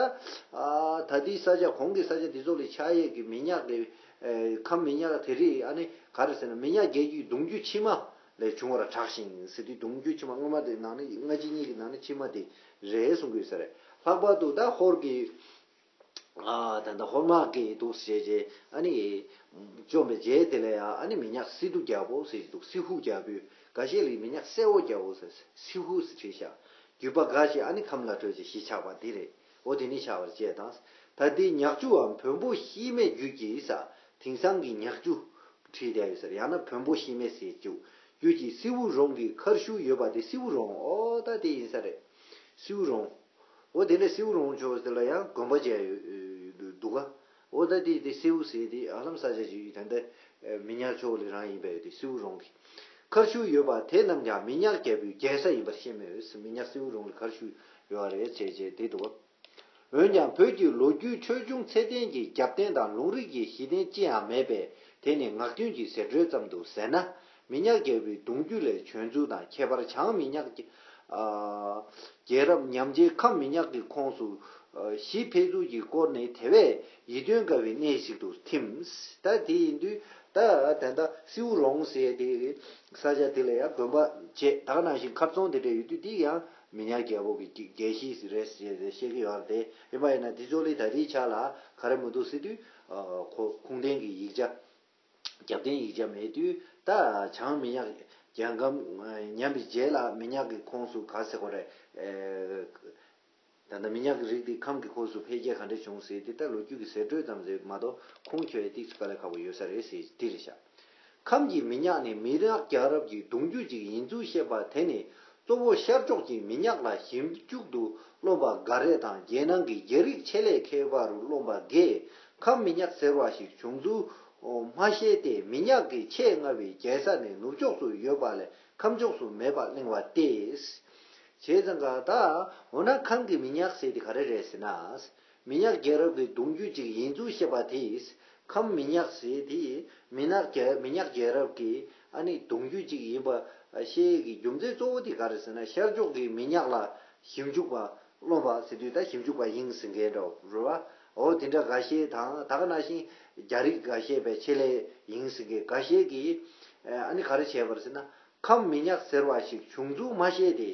ཨ་ད་ལྟའི་ས་ཆ་གོང་གི་ས་ཆ་འདི་ཚོ་ལ་ཆགས་ཡས་ཀྱི་མི་ཉག་གི་ཨེ་ཁམས་མི་ཉག་དེ་རིགས་ཨ་ནི་ག་རེ་ཟེར་ན་མི་ཉག་རྒྱལ་རྒྱུད་གདུང་རྒྱུད་ཕྱི་མ་ལས་བྱུང་བར་གྲགས་ཤིང་ཟེར་དུས་གདུང་རྒྱུད་ཕྱི་མ་སྔོན་མ་དེ་ནང་ནས་སྔ་ཕྱི་གཉིས་ཀྱི་ནང་ནས་ཕྱི་མ་དེ་རེད་གསུང་གི་ཡོད་ས་རེད། ལྷག་པར་དུ་ད་ཧོར་གྱི་ཨ་ད་ལྟ་ཧོར་དམག་གིས་འདུག་ཟེར་བྱས་ཨ་ནི་བཅོམ་པའི་རྗེས་དེ་ལ་ཡང་ཨ་ནི་མི་ཉག་སི་ཏུ་རྒྱལ་པོ་ཟེར་གྱི་འདུག་སི་ཧུ་རྒྱལ་པོས་འགའ་ཤས་ལ་མི་ཉག་སེ་བོ་རྒྱལ་པོ་ཟེར་སི་ཧུ་ཟེར་བྲིས་ཤག་རྒྱུད་པ་འགའ་ཞིག་ཨ་ནི་ཁམས་ལ་བྲོས་བྱས་གཞིས་ཆགས་པ་འདི་རེད། འོ་དེ་ནི་ཆགས་པར་བཅས་དང་། ད་ལྟའི་ཉག་ཆུའམ་བོན་པོ་ཤི་མེད་རྒྱུད་ཀྱི་ས་དེང་སང་གི་ཉག་ཆུ་བྲིས་བསྡད་ཡོད་ཟེར། ཡང་ན་བོན་པོ་ཤི་མེད་ཟེར་རྒྱུ་རྒྱུད་ཀྱི་སེའུ་རོང་གི་མཁར་ཤུལ་ཡོད་པ་དེ་སེའུ་རོང་འོ་ད་དེ་ཡིན་ས་རེད། སེའུ་རོང་། འོ་དེ་ནས་སེའུ་རོང་ཕྱོགས་དེ་ལ་ཡང་དགོན་པ་བཅས་ཡོད་འདུག་ག་འོ་ད་དེ་དེ་སེའུ་ཟེར་དེ་ཧ་ལམ་ས་ཆ་ཅིག་ད་ལྟ་མི་ཉག་ཕྱོགས་ལ་རང་ཡིན་པས་དེ་སེའུ་རོང་གི་མཁར་ཤུལ་ཡོད་པ་དེ་རྣམས་ཀྱང་མི་ཉག་རྒྱལ་པོའི་རྒྱལ་ས་ཡིན་པར་བཤད་མོད། མི་ཉག་སེའུ་རོང་ལ་མཁར་ཤུལ་ཡོད་རེད་བྱས་བྱས་དེ་འདུག་འོན་ཀྱང་བོད་ཀྱི་ལོ་རྒྱུས་ཆོས་འབྱུང་ཚད་ལྡན་གྱི་རྒྱབ་རྟེན་དང་ལུང་རིགས་ཀྱི་གཞི་རྟེན་ཅི་ཡང་མེད་པས་དེ་ནི་ངག་རྒྱུན་གྱི་ཟེར་སྒྲོས་ཙམ་དུ་ཟད་ན། མི་ཉག་རྒྱལ་པོའི་གདུང་རྒྱུད་ལས་བྱོན་ཚུལ་དང་ཁྱད་པར་བྱང་མི་ཉག་རྒྱལ་རབས་ཉམས་བྱེད་ཁམས་མི་ཉག་གི་ཁོངས་སུ་གཞིས་འཕེལ་ཚུལ་གྱི་སྐོར་ནི་དེ་བས་ཡིད་རྟོན་དཀའ་བའི་གནས་ཤིག་ཏུ་ཐིམ། ད་དེ་ཡིན་དུས་ད་ད་ལྟ་སེའུ་རོང་ཟེར་དེ་ས་ཆ་དེ་ལ་ཡང་དགོན་པ་བྱས་ད་ག་ནང་བཞིན་མཁར་རྫོང་དེ་འདྲ་ཡོད་དུས་དེ་ཡང་མི་ཉག་རྒྱལ་པོ་གི་རྒྱལ་གཞིས་རེད་ཟེར་བཤད་ཀྱི་ཡོད་རེད་དེ། ཡིན་པ་ཡིན་ན་དེ་ཚོ་ལས་ད་རེས་ཆ་ལ་ག་རེ་མི་འདུག་ཟེར་དུས་ཁོ་ཁུངས་ལྡན་གྱི་ཡིག་ཆ་རྒྱབ་རྟེན་ཡིག་ཆ་མེད་དུས་ད་བྱང་མི་ཉག་རྒྱལ་ཁམས་ཉམས་པའི་རྗེས་ལ་མི་ཉག་གི་ཁོངས་སུ་ག་ཟེར་དགོས་རེད། ད་ལྟ་མི་ཉག་གི་རིགས་དེ་ཁམས་ཀྱི་ཁོངས་སུ་འཕེལ་རྒྱས་ག་འདྲ་བྱུང་ཟེར་དེ་ད་ལོ་རྒྱུས་ཀྱི་ཟེར་སྒྲོས་ཙམ་ཟེར་མ་གཏོགས་ཁུངས་འཁྱོལ་ཡས་ཏོག་ཙམ་དཀའ་ལས་ཁག་པོ་ཡོད་ས་རེད་ཟེར་དེ་རེད་ཤག་ཁམས་ཀྱི་མི་ཉག་ནི་མི་ཉག་རྒྱལ་རབས་ཀྱི་གདུང་རྒྱུད་ཅིག་ཡིན་ཚུལ་བཤད་པ་དེ་ནི་གཙོ་བོ་ཤར་ཕྱོགས་ཀྱི་མི་ཉག་ལ་ཞིབ་འཇུག་ཏུ་རློམ་པ་འགའ་རེ་དང་རྒྱལ་ནང་གི་རྒྱལ་རིགས་ཆེ་ལས་མཁས་པ་རུ་རློམ་པ་འགས་ཁམས་མི་ཉག་ཟེར་བ་ཞིག་བྱུང་ཚུལ་མ་བཤད་དེ། མི་ཉག་གི་ཆེས་སྔ་བའི་རྒྱལ་ས་ནི་ནུབ་ཕྱོགས་སུ་ཡོད་པ་ལས་ཁམས་ཕྱོགས་སུ་མེད་པར་གླེང་བ་སྟེ། བྱས་ཙང་ཀ་ད་འོ་ན་ཁམས་ཀྱི་མི་ཉག་ཟེར་དེ་ག་རེ་རེད་ཟེར་ན། མི་ཉག་རྒྱལ་རབས་ཀྱི་གདུང་རྒྱུད་ཅིག་ཡིན་ཚུལ་བཤད་པ་དེས་ཁམས་མི་ཉག་ཟེར་དེ་མི་ཉག་རྒྱལ་མི་ཉག་རྒྱལ་རབས་ཀྱི་ཨ་ནི་གདུང་རྒྱུད་ཅིག་ཡིན་པ་བཤད་ཀྱི་རྒྱུ་མཚན་གཙོ་བོ་དེ་ག་རེ་ཟེར་ན་ཤར་ཕྱོགས་ཀྱི་མི་ཉག་ལ་ཞིབ་འཇུག་པ་རློམ་པ་ཟེར་དུས་ད་ཞིབ་འཇུག་པ་ཡིན་ཟེར་མཁན་འདྲ་བོ་རེད་བ། འོ་དེ་འདྲ་འགའ་ཤས་དང་ད་ག་ནང་བཞིན་རྒྱ་རིགས་འགའ་ཤས་པའི་ཆེད་ལས་ཡིན་ཟེར་མཁན་འགའ་ཤས་ཀྱིས་ཨ་ནི་ག་རེ་བྱས་པ་རེད་ཟེར་ན། ཁམས་མི་ཉག་ཟེར་བ་ཞིག་བྱུང་ཚུལ་མ་ཤེས་ཏེ།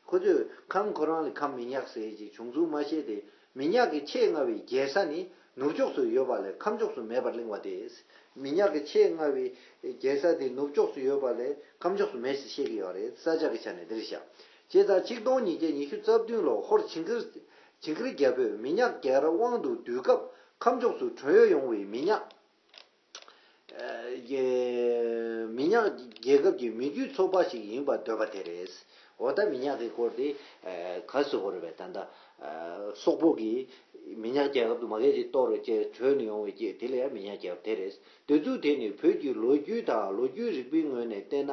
ཁོ་ཚོས་ཁམས་ཁོ་རང་ལ་ཁམས་མི་ཉག་ཟེར་ཅིག་བྱུང་ཚུལ་མ་ཤེས་ཏེ། མི་ཉག་གི་ཆེས་སྔ་བའི་རྒྱལ་ས་ནི་ནུབ་ཕྱོགས་སུ་ཡོད་པ་ལས་ཁམས་ཕྱོགས་སུ་མེད་པར་གླེང་བ་སྟེ། མི་ཉག་གི་ཆེས་སྔ་བའི་རྒྱལ་ས་དེ་ནུབ་ཕྱོགས་སུ་ཡོད་པ་ལས་ཁམས་ཕྱོགས་སུ་མེད་ཟེར་བཤད་ཀྱི་ཡོད་རེད། ས་ཆ་གི་ཆ་ནས་འདིར་བཞག་བྱས་ཙང་ཆིག་སྟོང་ཉིས་བརྒྱ་ཉི་ཤུ་རྩ་བདུན་ལོར་ཧོར་ཇིང་གིར་ཇིང་གིར་རྒྱལ་པོས་མི་ཉག་རྒྱལ་རབས་དབང་དུ་བསྡུས་སྐབས་ཁམས་ཕྱོགས་སུ་བྲོས་ཡོང་བའི་མི་ཉག་ཨ་མི་ ཉག་རྒྱལ་ཁབ་ཀྱི་མི་རྒྱུད་ཚོ་པ་ཞིག་ཡིན་པར་འདོད་པ་དེ་རེད། འོ་ད་མི་ཉག་གི་སྐོར་དེ་ག་ཟེར་དགོས་རེད་པས། ད་ལྟ་སོག་པོ་གིས་མི་ཉག་རྒྱལ་ཁབ་ཏུ་མ་གལ་ཅིག་གཏོར་རེ་བྱས་བྲོས་ནས་ཡོང་བའི་སྐད་དེ་ལ་ཡང་མི་ཉག་རྒྱལ་ཁབ་དེ་རེད། དེ་ཚོ་དེ་ནི་བོད་ཀྱི་ལོ་རྒྱུས་དང་ལོ་རྒྱུས་རིག་པའི་ངོས་ནས་བལྟས་ན་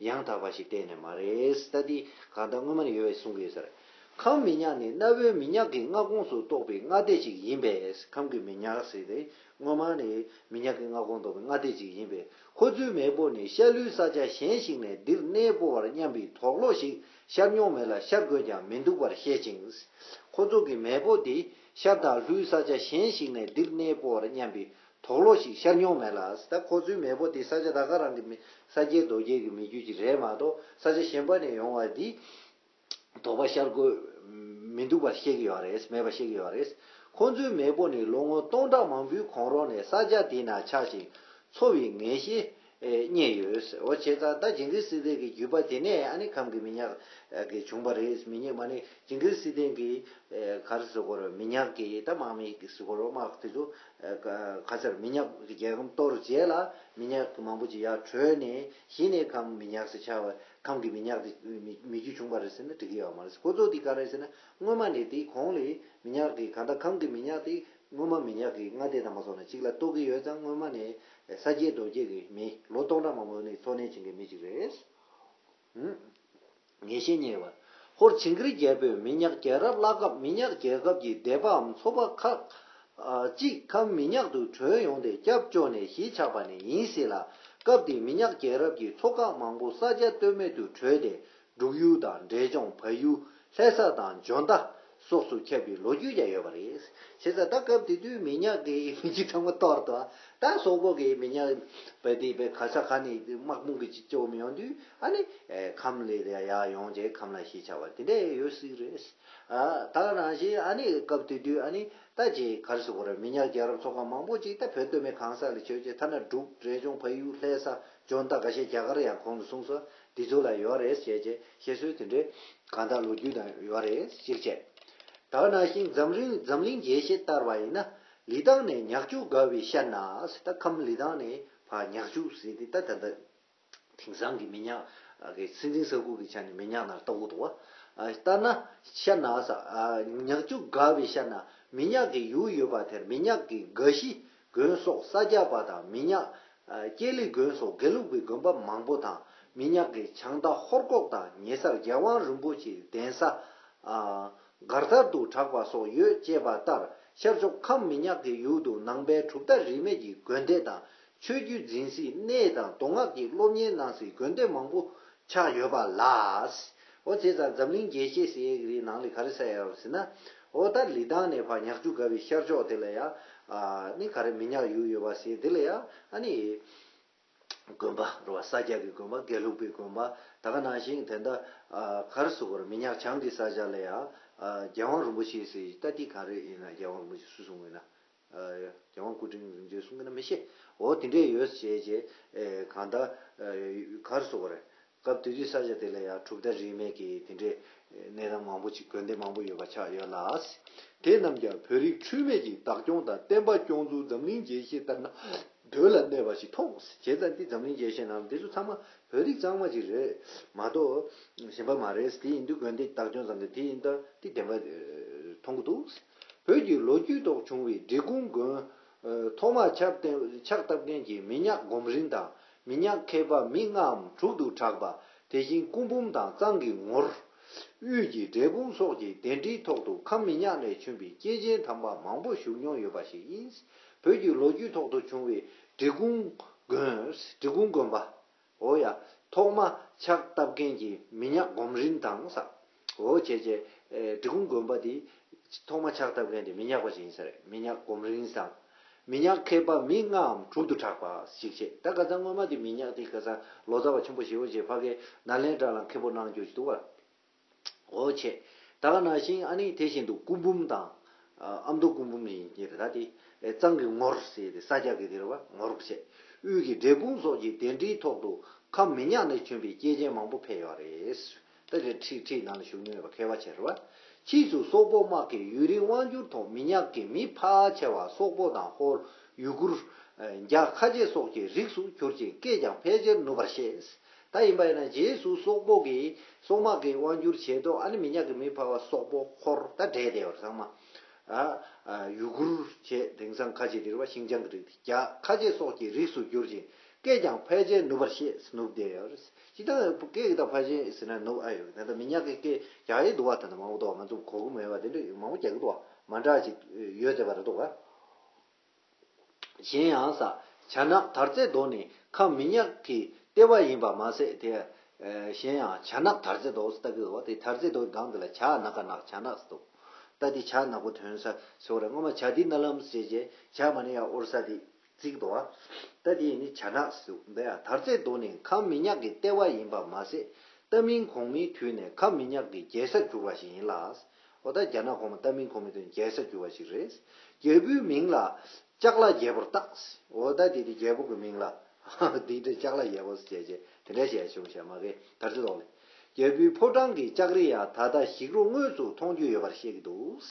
ཡང་དག་པ་ཞིག་གཏན་ནས་མ་རེད། ད་འདི་གང་ལྟར་སྔོན་མ་ནས་ཡོད་པའི་གསུང་གི་ཡོད་ས་རེད། ཁམས་མི་ཉག་ནི་གནའ་བོའི་མི་ཉག་གི་མངའ་ཁོངས་སུ་གཏོགས་པའི་མངའ་སྡེ་ཞིག་ཡིན་པས། ཁམས་ཀྱི་མི་ཉག་ཟེར་ཏེ་སྔོན་མ་ནས་མི་ཉག་གི་མངའ་ཁོངས་གཏོགས་པའི་མངའ་སྡེ་ཞིག་ཡིན་པས། ཁོ་ཚོའི་མེས་པོ་ནི་ཤར་ལྷོའི་ས་ཆ་གཞན་ཞིག་ནས་འདིར་གནས་སྤོ་བར་སྙམ་པའི་དོགས་སློང་ཞིག་ཤར་མྱོང་མེད་ལ་ཤར་དགོས་ཀྱང་མི་འདུག་པར་བཤད་ཅིང་། ཁོ་ཚོ་གི་མེས་པོ་དེ་ཤར་དང་ལྷོའི་ས་ཆ་གཞན་ཞིག་ནས་འདིར་གནས་སྤོ་བར་སྙམ་པའི་དོགས་སློང་ཞིག་ཤར་མྱོང་མེད་ལ། ད་ཁོ་ཚོའི་མེས་པོ་དེ་ས་ཆ་ད་ག་རང་གི་མི་ས་སྐྱེས་རྡོ་སྐྱེས་ཀྱི་མི་རྒྱུད་ཅིག་རེད་མ་གཏོགས། ས་ཆ་གཞན་པ་ནས་ཡོང་བ་འདི་དོགས་པ་ཤར་དགོས་མི་འདུག་པར་བཤད་ཀྱི་ཡོད་རེད། མེད་པར་བཤད་ཀྱི་ཡོད་རེད། ཁོ་ཚོའི་མེས་པོ་ནི་ལོ་ངོ་སྟོང་ཕྲག་མང་པོའི་གོང་རོལ་ནས་ས་ཆ་དེ་ན་ཆགས་ཤིང་འཚོ་བའི་ངེས་ཤེས་རྙེད་ཡོད། འོ་བྱས་ཙང་ད་ཇིང་གིར་སི་ཐན་གྱི་བརྒྱུད་པ་དེ་ནས་ཨ་ནི་ཁམས་ཀྱི་མི་ཉག་གི་བྱུང་བ་རེད། མི་ཉག་མ་ནི་ཇིང་གིར་སི་ཐན་གྱི་ག་རེ་ཟེར་དགོས་རེད། མི་ཉག་གི་ད་དམག་མི་ཟེར་དགོས་རེད། དམག་དེ་ཚོ་ག་ཚར་མི་ཉག་གི་རྒྱལ་ཁམས་གཏོར་རྗེས་ལ་མི་ཉག་གི་མང་པོ་ཅིག་ཡར་བྲོས་ནས་གཞི་ནས་ཁམས་མི་ཉག་ཟེར་ཆགས་པ། ཁམས་ཀྱི་མི་ཉག་དེ་མི་མི་རྒྱུད་བྱུང་བ་རེད་ཟེར་ན་འགྲིག་གི་ཡོད་མ་རེད། ཁོ་ཚོ་དེ་ག་རེད་ཟེར་ན་སྔོན་མ་ནས་དེའི་གོང་ལས་མི་ཉག་གི་གང་ལྟར་ཁམས་ཀྱི་མི་ཉག་དེ་སྔོན་མ་མི་ཉག་གི་མངའ་སྡེ་དང་མ་སོང་ན་གཅིག་ལ་གཏོགས་ཀྱི་ཡོད་ཙང་། སྔོན་མ་ནས་ས་སྐྱེས་རྡོ་སྐྱེས་ཀྱི་མི་ལོ་སྟོང་ཕྲག་མང་པོ་ནས་འཚོ་གནས་བྱེད་མཁན་མི་གཅིག་རེད། ངེས་ཤེས་རྙེད་པ། ཧོར་ཇིང་གིར་རྒྱལ་པོས་མི་ཉག་རྒྱལ་རབས་བརླག་སྐབས་མི་ཉག་རྒྱལ་ཁབ་ཀྱི་སྡེ་པའམ་ཚོ་པ་ཁག་ཨ་གཅིག་ཁམས་མི་ཉག་ཏུ་བྲོས་ཡོང་སྟེ་སྐྱབས་བཅོལ་ནས་གཞིས་ཆགས་པ་ནི་ཡིན་སྲིད་ལ། སྐབས་དེའི་མི་ཉག་རྒྱལ་རབས་ཀྱི་ཚོ་ཁག་མང་པོ་ས་ཆ་སྟོད་སྨད་དུ་བྲོས་ཏེ་འབྲུག་ཡུལ་དང་འབྲས་ལྗོངས་བལ་ཡུལ་ལྷ་ས་དང་འཇོ་མདའ་སོགས་སུ་ཁྱབ་པའི་ལོ་རྒྱུས་ཀྱང་ཡོད་པ་རེད། བྱས་ཙང་ད་སྐབས་དེ་དུས་མི་ཉག་གི་མི་རྒྱུད་ཚང་མ་གཏོར་ཏོ། ད་སོག་པོ་གི་མི་ཉག་བལ་དེ་བལ་ག་ས་ག་ནས་དམག་དཔུང་གི་ཅིག་བཅོམ་ཡོང་དུས་ཨ་ནི་ཁམས་ལ་ཡར་ཡོང་རྗེས་ཁམས་ལ་གཞིས་ཆགས་པ་དེ་འདྲ་ཡོད་སྲིད་རེད། ད་ག་ནང་བཞིན་ཨ་ནི་སྐབས་དེ་དུས་ཨ་ནི་ད་ཅིག་ག་རེ་ཟེར་དགོས་རེད། མི་ཉག་རྒྱལ་རབས་ཚོ་ཁག་མང་པོ་ཅིག་ད་བོད་སྟོད་སྨད་གང་ས་ལ་བྱོས་རྗེས་ཐ་ན་འབྲུག་འབྲས་ལྗོངས་བལ་ཡུལ་ལྷ་ས་འཇོ་མདའ་འགའ་ཤས་རྒྱ་གར་ཡང་གོང་དུ་སོང་སོང་འདི་ཚོ་ལ་ཡོད་རེད་ཟེར་བྱས་བཤད་སྲོལ་དེ་འདྲའི་གང་དག་ལོ་རྒྱུས་དང་ཡོད་རེད་གཅིག་བྱས། ད་ག་ནང་བཞིན་འཛམ་གླིང་འཛམ་གླིང་རྒྱས་བཤད་ལྟར་བ་ཡིན་ན། ལི་ཐང་ནས་ཉག་ཆུ་དགའ་བའི་ཤར་ན་ཟེར། ད་ཁམས་ལི་ཐང་ནས་ཕར་ཉག་ཆུ་ཟེར་དེ་ད་ད་ལྟ་དེང་སང་གི་མི་ཉག་གི་སྲིད་འཛིན་ས་ཁུལ་གྱི་ཆ་ནས་མི་ཉག་ནང་ལྟ་བུ་འདུག་བ། ལྟར་ན་ཤར་ན་ཟེར། ཉག་ཆུ་དགའ་བའི་ཤར་ན་མི་ཉག་གི་ཡུལ་ཡོད་པ་དེར་མི་ཉག་གི་དགའ་གཞི་དགོན་སོགས་ས་སྐྱ་པ་དང་མི་ཉག་ཀྱེ་ལི་དགོན་སོགས་དགེ་ལུགས་པའི་དགོན་པ་མང་པོ་དང་། མི་ཉག་གི་བྱང་མཐའ་ཧོར་ཁོག་དང་ཉེ་སར་རྒྱལ་དབང་རིན་པོ་ཆེའི་གདན་ས། ཨ་མགར་ཐར་དུ་གྲགས་པ་སོགས་ཡོད་ཅེས་པ་ལྟར། ཤར་ཕྱོགས་ཁམས་མི་ཉག་གི་ཡུལ་དུ་ནང་པའི་གྲུབ་མཐའ་རིས་མེད་ཀྱི་དགོན་སྡེ་དང་། ཆོས་བརྒྱུད་འཛིན་སའི་གནས་དང་མདོ་སྔགས་ཀྱི་སློབ་གཉེར་གནང་སའི་དགོན་སྡེ་མང་པོ་ཆགས་ཡོད་པ་ལ། འོ་བྱས་ཙང་འཛམ་གླིང་རྒྱས་བཤད་ཟེར་ཡས་ཀྱི་ནང་ལ་ག་རེ་ཟེར་ཡོད་ཟེར་ན། འོ་ད་ལི་ཐང་ནས་ཕར་ཉག་ཆུ་དགའ་བའི་ཤར་ཕྱོགས་དེ་ལ་ཡ། ཨ་ནི་ག་རེ་མི་ཉག་ཡུལ་ཡོད་པ་ཟེར་དེ་ལ་ཡ། ཨ་ནི་དགོན་པ་རེད་བ། ས་སྐྱ་གི་དགོན་པ། དགེ་ལུགས་པའི་དགོན་པ། ད་ག་ནང་བཞིན་དེ་འདྲ་ཨ་ག་རེ་ཟེར་དགོས་རེད། མི་ཉག་བྱང་གི་ས་ཆ་ལ་ཡ། ཨ་རྒྱལ་དབང་རིན་པོ་ཆེ་ཟེར། ད་ལྟ་ག་རེ་ཡིན་ན་རྒྱལ་དབང་རིན་པོ་ཆེ་སུ་གསུང་གི་ཡིན་ན། རྒྱལ་དབང་སྐུ་ཕྲེང་རིམ་བྱོན་གསུང་གི་ན་མི་ཤེས། འོ་དེ་འདྲས་ཡོད་ཅེས་བྱས། ཨེ་གང་ལྟར་ཨེ་ག་རེ་ཟེར་དགོས་རེད། སྐབས་དེ་དུས་ས་ཆ་དེ་ལ་ཡང་གྲུབ་མཐའ་རིས་མེད་ཀྱི་དེ་འདྲས་གནས་སྟངས་མང་པོ་ཅིག་དགོན་སྡེ་མང་པོ་ཡོད་པ་ཆགས་ཡོད་ལ། དེ་རྣམས་ཀྱང་བོད་རིགས་འཁྲུལ་མེད་ཀྱི་བདག་སྐྱོང་དང་བསྟན་པ་སྐྱོང་ཚུལ་འཛམ་གླིང་རྒྱས་བཤད་ལྟར་ན་འདོད་ལ་གནས་པ་ཞིག་མཐོང་། བྱས་ཙང་འདི་འཛམ་གླིང་རྒྱས་བཤད་ནང་འདི་ཚོ་ཚང་མ་བོད་རིགས་གཙང་མ་ཅིག་རེད་མ་གཏོགས་གཞན་པ་མ་རེད། དེ་ཡིན་དུས་དགོན་སྡེ་བདག་སྐྱོང་ཙམ་དེ་དེ་ཡིན་ད་དེ་བདེན་པ་མཐོང་གི་འདུག་བོད་ཀྱི་ལོ་རྒྱུས་ཐོག་བྱུང་བའི་འབྲི་གུང་དགོན། ཐོག་མར་ཕྱག་བཏབ་ཕྱག་བཏབ་མཁན་གྱི་མི་ཉག་སྒོམ་རིན་དང་མི་ཉག་མཁས་པ་མི་ལྔའམ་དྲུག་ཏུ་གྲགས་པ། དེ་བཞིན་སྐུ་འབུམ་དང་གཙང་གི་ངོར། དབུས་ཀྱི་འབྲས་སྤུངས་སོགས་ཀྱི་གདན་ཁྲིའི་ཐོག་ཏུ་ཁམས་མི་ཉག་ནས་བྱོན་པའི་སྐྱེས་ཆེན་དམ་པ་མང་པོ་བཞུགས་མྱོང་ཡོད་པ་ཞིག་ཡིན། བོད་ཀྱི་ལོ་རྒྱུས་ཐོག་ཏུ་བྱུང་བའི་འབྲི་གུང་དགོན། འབྲི་གུང་དགོན་པ། འོ་ཡ། ཐོག་མ་ཕྱག་བཏབ་མཁན་གྱི་མི་ཉག་སྒོམ་རིན་དང་ས། འོ་བྱས་བྱས། ཨེ་འབྲི་གུང་དགོན་པ་འདི་ཐོག་མ་ཕྱག་བཏབ་མཁན་དེ་མི་ཉག་པ་ཞིག་ཡིན་ས་རེད། མི་ཉག་སྒོམ་རིན་དང་། མི་ཉག་མཁས་པ་མི་ལྔའམ་དྲུག་ཏུ་གྲགས་པ་ཞིག་བྱས། ད་ཁ་སང་སྔོན་མ་དེ་མི་ཉག་དེ་ཁ་སང་ལོ་ཙཱ་བ་ཆེན་པོ་ཞེ་པོ་ཅིག་ཕ་གིའི་ནཱ་ལེནྡྲ་ལ་མཁན་པོ་གནང་རྒྱུ་ཞིག་འདུག་བ། འོ་བྱས། ད་ག་ནང་བཞིན་ཨ་ནི་དེ་བཞིན་དུ་སྐུ་འབུམ་དང་། ཨ་ཨ་མདོ་སྐུ་འབུམ་ཡིན་གྱི་རེད། ད་དེ་ཨེ་གཙང་གི་ངོར་ཟེར་ཏེ་ས་སྐྱ་གི་དེ་རེད་བ། ངོར་བྱས། དབུས་ཀྱི་འབྲས་སྤུངས་སོགས་ཀྱི་གདན་ཁྲིའི་ཐོག་ཏུ་ཁམས་མི་ཉག་ནས་བྱོན་པའི་སྐྱེས་ཆེན་མང་པོ་ཕེབས་ཡོད་རེད། ད་དེ་ཁྲིད་ཁྲིད་ནང་ལ་བཞུགས་མྱོང་ཡོད་པ་མཁས་པ་ཆེ་རེད་བ། ཕྱིས་སུ་སོག་པོ་དམག་གིས་ཡུན་རིང་དབང་བསྒྱུར་ཐོག་མི་ཉག་གི་མི་ཕལ་ཆེ་བ་སོག་པོ་དང་ཧོར། ཡུ་གུར། རྒྱ་ཁ་རྗེ་སོགས་ཀྱི་རིགས་སུ་གྱུར་ཅིང་སྐད་ཀྱང་ཕལ་ཆེར་ནུབ་པར་བཤད། ད་ཡིན་པ་ཡིན་ན་རྗེས་སུ་སོག་པོ་གི་སོག་དམག་གི་དབང་བསྒྱུར་བྱེད་དོ། ཨ་ནི་མི་ཉག་གི་མི་ཕལ་བ་སོག་པོ་འཁོར་ད་འདྲེས་བསྡད་ཡོད་རེད་ཚང་མ། ཨ་ཡུ་གུར་བྱས། དེང་སང་ཁ་ཆེ་དེ་རེད་བ། ཤིང་ཅང་གི་རིགས་དེ་རྒྱ་ཁ་ཆེ་སོགས་ཀྱི་རིགས་སུ་གྱུར་ཅིང་སྐད་ཀྱང་ཕལ་ཆེར་ནུབ་པར་བཤད། ནུབ་བསྡད་ཡོད་རེད། ཅི་ལྟར་སྐད་ཀྱི་ད་ཕལ་ཆེར་ཟེར་ན་ནུབ་ཨ་ཡོད། ད་ལྟ་མི་ཉག་གི་སྐད་རྒྱག་ཡི་འདུག་བ། ད་ལྟ་མང་པོ་འདུག་བ། ང་ཚོ་གོ་གི་མེད་པ་དེ་འདྲ་མང་པོ་རྒྱག་གི་འདུག་བ། མ་འདྲ་ཅིག་ཡོད་བསྡད་པ་རེད་འདུག་བ། གཞན་ཡང་ས། བྱ་ནག་དར་རྩེ་རྡོ་ནི་ཁམས་མི་ཉག་གི་ལྟེ་བ་ཡིན་པ་མ་ཟད་དེ། གཞན་ཡང་བྱ་ནག་དར་རྩེ་རྡོ་ཟེར་ལྟ་གི་འདུག་བ། དེ་དར་རྩེ་རྡོའི་སྒང་དེ་ལ་བྱ་ནག་ག་ནག་བྱ་ནག་ཟེར་འདུག། ད་དེ་བྱ་ནག་པོ་ཐོན་ས་ཟེར་བ་རེད། སྔོན་མ་བྱ་དེ་ནཱ་ལམ་ཟེར་བྱས་བྱ་མ་ནི་ཡ་ཨོར་ས་དེ་བརྩིགས་འདུག་བ། ད་དེ་ནི་བྱ་ནག་ཟེར་འདུག། འདི་ཡང་དར་རྩེ་རྡོ་ནི་ཁམས་མི་ཉག་གི་ལྟེ་བ་ཡིན་པ་མ་ཟད། ཏ་མིང་གོང་མའི་དུས་ནས་ཁམས་མི་ཉག་གི་རྒྱལ་སར་གྱུར་བ་ཞིག་ཡིན་ལ། འོ་ད་རྒྱ་ནག་གོང་མ་ཏ་མིང་གོང་མའི་དུས་ནས་རྒྱལ་སར་གྱུར་བ་ཞིག་རེད། རྒྱལ་པོའི་མིང་ལ་ལྕགས་ལ་རྒྱལ་པོར་བཏགས། འོ་ད་དེ་དེ་རྒྱལ་པོ་གི་མིང་ལ་འདི་འདྲ་ལྕགས་ལ་རྒྱལ་པོ་ཟེར་བྱས་དེ་འདྲ་བྱས་བྱུང་བྱས་མ་གི་དར་རྩེ་རྡོ་ལས། རྒྱལ་པོའི་ཕོ་བྲང་གི་ལྕགས་རི་ཡང་ད་ལྟ་ཞིག་རོ་དངོས་སུ་མཐོང་རྒྱུ་ཡོད་པར་བཤད་ཀྱི་འདུག།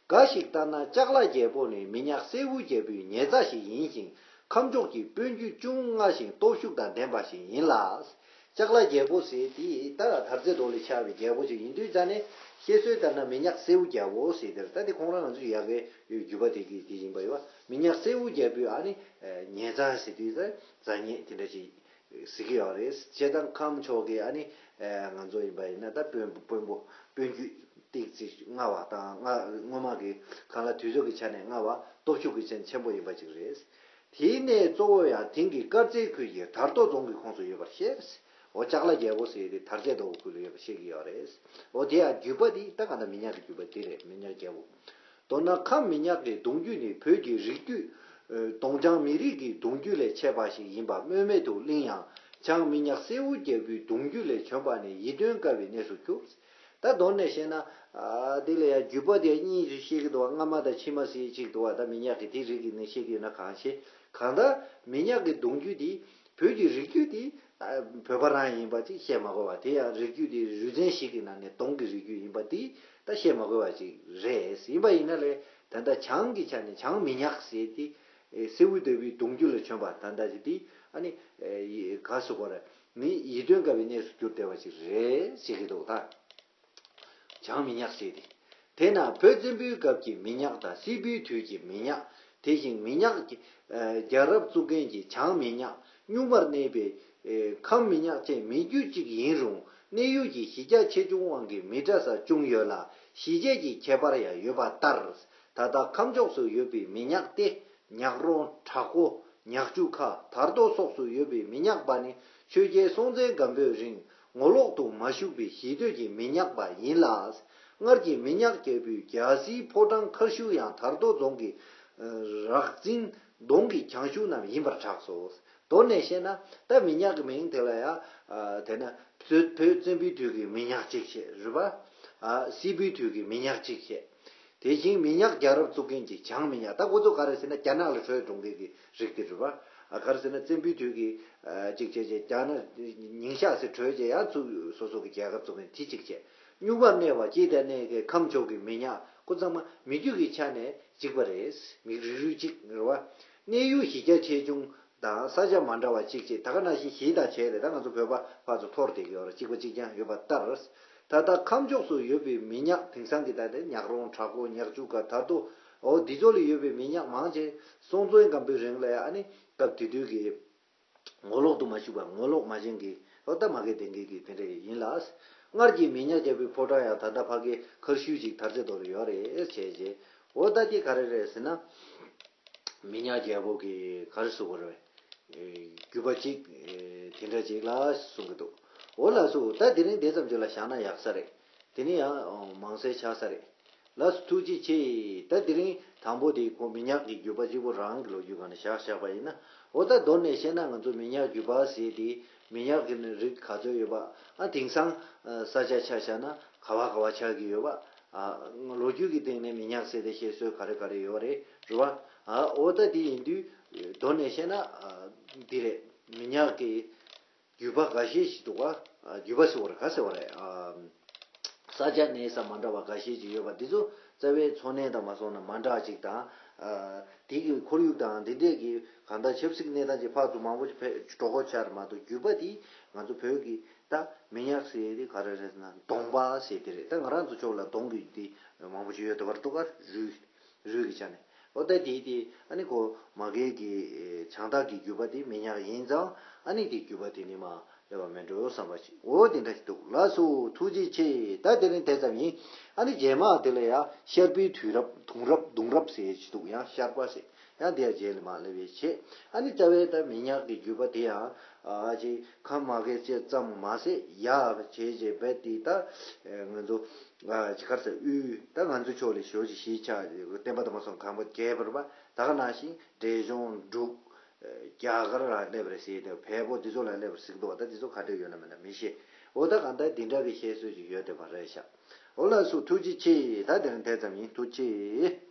འགའ་ཞིག་ལྟར་ན་ལྕགས་ལ་རྒྱལ་པོ་ནི་མི་ཉག་སེའུ་རྒྱལ་པོའི་ཉེ་རྩ་ཞིག་ཡིན་ཞིང་། ཁམས་ཕྱོགས་ཀྱི་དཔོན་རྒྱུད་ཅུང་སྔ་ཞིང་སྟོབས་ཤུགས་དང་ལྡན་པ་ཞིག་ཡིན་ལ། ལྕགས་ལ་རྒྱལ་པོ་ཟེར་དེ་ད་དར་རྩེ་རྡོ་ལས་ཆགས་པའི་རྒྱལ་པོ་ཞིག་ཡིན་དུས་ཙ་ནས་བཤད་སྲོལ་ལྟར་ན་མི་ཉག་སེའུ་རྒྱལ་པོ་ཟེར་དེར་ད་དེ་ཁོང་རང་ང་ཚོས་ཡ་གའི་རྒྱུད་པ་དེ་གི་དེ་ཡིན་པ་ཡོད། མི་ཉག་སེའུ་རྒྱལ་པོའི་ཨ་ནི་ཉེ་རྩ་ཟེར་དུས་ད་རྩ་ཉེ་དེ་འདྲ་ཞིག་ཟེར་གྱི་ཡོད་རེད། བྱས་ཙང་ཁམས་ཕྱོགས་ཀྱི་ཨ་ནི་ང་ཚོ་ཡིན་པ་ཡིན་ན་ད་དཔོན་དཔོན་པོ་དཔོན་རྒྱུད་ཏིག་ཙི་སྔ་བ་དང་སྔ་སྔོན་མ་གི་གང་ལ་དུས་ཚོད་ཀྱི་ཆ་ནས་སྔ་བ་སྟོབས་ཤུགས་ཀྱི་ཆེན་ཆེན་པོ་ཡིན་པ་ཅིག་རེད། དེའི་གནས་གཙོ་བོ་ཡང་དེང་གི་དཀར་རྩེ་ཁུལ་གྱི་དར་མདོ་རྫོང་གི་ཁོངས་སུ་ཡོད་པར་བཤད། འོ་ལྕགས་ལ་རྒྱལ་པོ་ཟེར་དེ་དར་རྩེ་རྡོ་ཁུལ་ལ་ཡོད་པར་བཤད་ཀྱི་ཡོད་རེད། འོ་དེ་ཡང་རྒྱུད་པ་འདི་ད་ག་ད་མི་ཉག་གི་རྒྱུད་པ་འདི་རེད། མི་ཉག་རྒྱལ་པོ། མདོར་ན་ཁམས་མི་ཉག་གི་གདུང་རྒྱུད་ནི་བོད་ཀྱི་རིགས་རྒྱུད། གདོང་ལྗང་མི་རིགས་ཀྱི་གདུང་རྒྱུད་ལས་མཆེད་པ་ཞིག་ཡིན་པ་སྨོས་མེད་དུ་གླེང་ཡང་། བྱང་མི་ཉག་སེའུ་རྒྱལ་པོའི་གདུང་རྒྱུད་ལས་བྱོན་པ་ནི་ཡིད་རྟོན་དཀའ་བའི་གནས་སུ་གྱུར། ད་མདོར་ནས་བཤད་ན། ཨ་དེ་ལ་ཡང་རྒྱུད་པ་དེ་གཉིས་སུ་བཤད་ཀྱི་འདུག་བ། སྔ་མ་དང་ཕྱི་མ་ཟེར་གཅིག་འདུག་བ། ད་མི་ཉག་གི་དེ་རིགས་ཀྱི་ནི་བཤད་ཀྱི་ཡོད་ན་གང་ཤེས། གང་ལྟར་མི་ཉག་གི་གདུང་རྒྱུད་དེ་བོད་ཀྱི་རིགས་རྒྱུད་དེ་ཨ་བོད་པ་རང་ཡིན་པ་ཅིག་བཤད་མ་དགོས་པ། དེ་ཡང་རིགས་རྒྱུད་དེ་རུས་ཚན་ཞིག་གི་ནང་ནས་གདོང་གི་རིགས་རྒྱུད་ཡིན་པ་དེ་ད་བཤད་མ་དགོས་པ་ཅིག་རེད། ཡིན་པ་ཡིན་ན་ལས་ད་ལྟ་བྱང་གི་ཆ་ནས་བྱང་མི་ཉག་ཟེར་དེ་ཨེ་སེའུ་རྒྱལ་པོའི་གདུང་རྒྱུད་ལ་བྱོན་པ་ད་ལྟ་ཅིག་དེ་ཨ་ནི་ཨེ་ག་ཟེར་དགོས་རེད། ནི་ཡིད་རྟོན་དཀའ་བའི་གནས་སུ་གྱུར་བསྡད་པ་ཅིག་རེད་ཟེར་གྱི་འདུག་ད། བྱང་མི་ཉག་ཟེར་ཏེ། དེས་ན་བོད་བཙན་པོའི་སྐབས་ཀྱི་མི་ཉག་དང་སིལ་བུའི་དུས་ཀྱི་མི་ཉག་དེ་བཞིན་མི་ཉག་གི་ཨ་རྒྱལ་རབས་བཙུགས་མཁན་གྱི་བྱང་མི་ཉག་སྨྱུག་མར་གནས་པའི་ཨེ་ཁམས་མི་ཉག་བཅས་མི་རྒྱུད་གཅིག་ཡིན་རུང་གནས་ཡུལ་གྱི་གཞི་རྒྱ་ཆེ་ཆུང་དབང་གིས་མི་འདྲ་ས་ཅུང་ཡོད་ལ། གཞིས་བྱེས་ཀྱི་ཁྱད་པར་ཡང་ཡོད་པ་ལྟར། ད་ལྟ་ཁམས་ཕྱོགས་སུ་ཡོད་པའི་མི་ཉག་སྟེ། ཉག་རོང་བྲག་འགོ་ཉག་ཆུ་ཁ་དར་མདོ་སོགས་སུ་ཡོད་པའི་མི་ཉག་པ་ནི་ཆོས་རྒྱལ་སྲོང་བཙན་སྒམ་པོའི་རིང་ངོ་ལོག་ཏུ་མ་ཞུགས་པའི་གཞིས་སྡོད་ཀྱི་མི་ཉག་པ་ཡིན་ལ། སྔར་གྱི་མི་ཉག་རྒྱལ་པོའི་རྒྱལ་སྲིད་ཕོ་བྲང་མཁར་ཤུལ་ཡང་དར་མདོ་རྫོང་གི་རགས་འཛིན་གདོང་གི་གྱང་ཤུལ་རྣམས་ཡིན་པར་གྲགས་སོ། མདོར་ནས་བཤད་ན་ད་མི་ཉག་གི་མིང་དེ་ལ་ཡང་དེ་ན་བོད་བཙན་པོའི་དུས་ཀྱི་མི་ཉག་ཅིག་བྱས་རེད་པ། སིལ་བུའི་དུས་ཀྱི་མི་ཉག་ཅིག་བྱས། དེ་བཞིན་མི་ཉག་རྒྱལ་རབས་བཙུགས་མཁན་གྱི་བྱང་མི་ཉག་ད་ཁོ་ཚོ་ག་རེ་ཟེར་ན་རྒྱ་ནག་ལ་བྲོས་འགྲོ་མཁན་གྱི་རིགས་དེ་རེད་པ། ག་རེ་ཟེར་ན་བཙན་པོའི་དུས་ཀྱི་ཅིག་བྱས་རྗེས་རྒྱ་ནག་ཉིན་ཞག་ཟེར་བྲོས་རྗེས་ཡང་ཚུར་སོ་སོ་གི་རྒྱལ་ཁབ་བཙུགས་མཁན་དེ་གཅིག་བྱས། སྨྱུག་མར་གནས་པ་སྐྱེས་དང་གནས་ཀྱི་ཁམས་ཕྱོགས་ཀྱི་མི་ཉག་ཁོ་ཚང་མ་མི་རྒྱུད་ཀྱི་ཆ་ནས་གཅིག་པ་རེད། མི་རིགས་རུས་གཅིག་རེད་པ། གནས་ཡུལ་གཞི་རྒྱ་ཆེ་ཆུང་དང་ས་ཆ་མ་འདྲ་བ་གཅིག་བྱས། ད་ག་ནང་བཞིན་གཞིས་དང་བྱེས་རེད། ད་ང་ཚོ་བོད་པ་ཕར་ཚུར་འཐོར་བསྡད་ཀྱི་ཡོད་རེད། གཅིག་པ་གཅིག་རྐྱང་ཡོད་པ་ལྟར། ད་ལྟ་ཁམས་ཕྱོགས་སུ་ཡོད་པའི་མི་ཉག་དེང་སང་གི་ད་ལྟའི་ཉག་རོང་བྲག་འགོ་ཉག་ཆུ་ཁ་དར་མདོ་འོ་འདི་ཚོ་ལ་ཡོད་པའི་མི་ཉག་མང་ཆེ་སྲོང་བཙན་སྒམ་པོའི་རིང་ལ་ཡང་ཨ་ནི་སྐབས་དེ་དུས་ཀྱི་ངོ་ལོག་ཏུ་མ་ཞུགས་པ་ངོ་ལོག་མ་བྱེད་མཁན་གྱི་འོ་ད་མ་གི་དེང་གི་གི་དེ་འདྲ་ཡིན་ལ། སྔར་གྱི་མི་ཉག་རྒྱལ་པོའི་ཕོ་བྲང་ཡང་ད་ལྟ་ཕ་གི་མཁར་ཤུལ་ཅིག་དར་རྩེ་རྡོ་ལ་ཡོད་རེད་བྱས་རྗེས་འོ་ད་དེ་ག་རེ་རེད་ཟེར་ན། མི་ཉག་རྒྱལ་པོ་གི་ག་རེ་ཟེར་དགོས་རེད། རྒྱུད་པ་གཅིག་དེ་འདྲ་ཅིག་ལ་གསུང་གི་འདུག། འོ་ལགས་སོ། ད་དེ་རིང་དེ་ཙམ་ཅིག་ལ་བཞག་ན་ཡག་ས་རེད། དེ་ནི་ཡང་མང་སེ་ཆགས་ས་རེད། ལགས་སོ་ཐུགས་རྗེ་ཆེ། ད་དེ་རིང་དང་པོ་དེ་ཁོ་མི་ཉག་གི་རྒྱུད་པ་གཅིག་པོ་རང་གི་ལོ་རྒྱུས་སྒང་ནས་བཞག་བཞག་པ་ཡིན་ན། འོ་ད་མདོར་ནས་བཤད་ན་ང་ཚོ་མི་ཉག་རྒྱུད་པ་ཟེར་དེ་མི་ཉག་གི་ནི་རིགས་ག་ཚོད་ཡོད་པ། ཨ་དེང་སང་ས་ཆ་ཆ་བཞག་ན་ག་བ་ག་བ་ཆགས་ཀྱི་ཡོད་པ། ཨ་ལོ་རྒྱུས་ཀྱི་སྟེང་ནས་མི་ཉག་ཟེར་དེ་བཤད་སྲོལ་ག་རེ་ག་རེ་ཡོད་རེད་རེད་བ། ཨ་འོ་ད་དེ་ཡིན་དུས་མདོར་ནས་བཤད་ན་ཨ་འདི་རེད། མི་ཉག་གི་རྒྱུད་པ་འགའ་ཤས་ཤིག་འདུག་བ། ཨ་རྒྱུད་པ་ཟེར་བ་རེད་ག་ཟེར་བ་རེད། ཨ་ས་ཆ་གནས་ས་མ་འདྲ་བ་འགའ་ཤས་ཤིག་ཡོད་པ་འདི་ཚོ་རྩ་བའི་འཚོ་གནས་དང་མ་སོང་ན་མ་འདྲ་ཅིག་དང་ དེ་གི་ཁོར་ཡུག་དང་འདི་འདྲས་ཀྱི་གང་ལྟར་ཆབ་སྲིད་གནས་སྟངས་ཀྱི་ཕར་ཚུར་མང་པོ་ཞིག་འགྲོ་སྒོ་ཆགས་རེད་མ་གཏོགས། རྒྱུད་པ་དེ་ང་ཚོ་བོད་ཀྱི་ད་མི་ཉག་ཟེར་དེ་ག་རེ་རེད་ཟེར་ན་གདོང་པ་ཟེར་དེ་རེད། ད་ང་རང་ཚོ་ཕྱོགས་ལ་གདོང་གི་དེ་མང་པོ་ཞིག་ཡོད་དེ་བར་དུ་ག་རུས་རུས་ཀྱི་ཆ་ནས། འོ་ད་དེ་དེ་ཨ་ནི་ཁོ་མ་གེ་གི་བྱང་ཐང་གི་རྒྱུད་པ་དེ་མི་ཉག་ཡིན་ཙང་ཨ་ནི་དེ་རྒྱུད་པ་དེ་ནི་མ། སླེབས་པ་མེད་འགྲོ་བསམ་པ་ཞིག་འོ་དེ་འདྲ་ཞིག་འདུག་ལགས་སོ། ཐུགས་རྗེ་ཆེ། ད་དེ་རིང་དེ་ཙམ་ཡིན། ཨ་ནི་རྗེས་མ་དེ་ལ་ཡ་ཤར་པའི་དུས་རབས་དུང་རབས་གདུང་རབས་ཟེར་ཞིག་འདུག་ཡང་ཤར་པ་ཟེར། ཡང་དེ་ཡང་རྗེས་ལ་མ་སླེབས་པའི་ཆེད། ཨ་ནི་རྩ་བའི་ད་མི་ཉག་གི་རྒྱུད་པ་དེ་ཡང་ཨ་ཅིག་ཁམས་མ་གེ་ཅེས་ཙམ་མ་ཟད་ཡ་བྱས་རྗེས་རྦད་དེ་ད་ང་ཚོ་ཅིག་ག་རེ་ཟེར་དབུས་ད་ང་ཚོ་ཕྱོགས་ལ་ཞོ་ཅིག་གཞིས་ཆགས་བསྟན་པ་དང་མ་སོང་གང་པོ་རྒྱས་པར་བ་ད་ག་ནང་བཞིན་འབྲས་ལྗོངས་འབྲུག་རྒྱ་གར་ལ་སླེབས་རེད་ཟེར་ཏེ་བལ་པོ་འདི་ཚོ་ལ་སླེབས་རེད་ཟེར་གི་འདུག་ད་འདི་ཚོ་ག་འདྲ་ཡོད་ན་མེད་ན་མི་ཤེས། འོ་ད་གང་ལྟར་འདི་འདྲ་གི་བཤད་སྲོལ་ཅིག་ཡོད་དེ་བ་རེད་ཤག་འོ་ལགས་སོ། ཐུགས་རྗེ་ཆེ། ད་དེ་རིང་དེ་ཙམ་ཡིན། ཐུགས་རྗེ་ཆེ།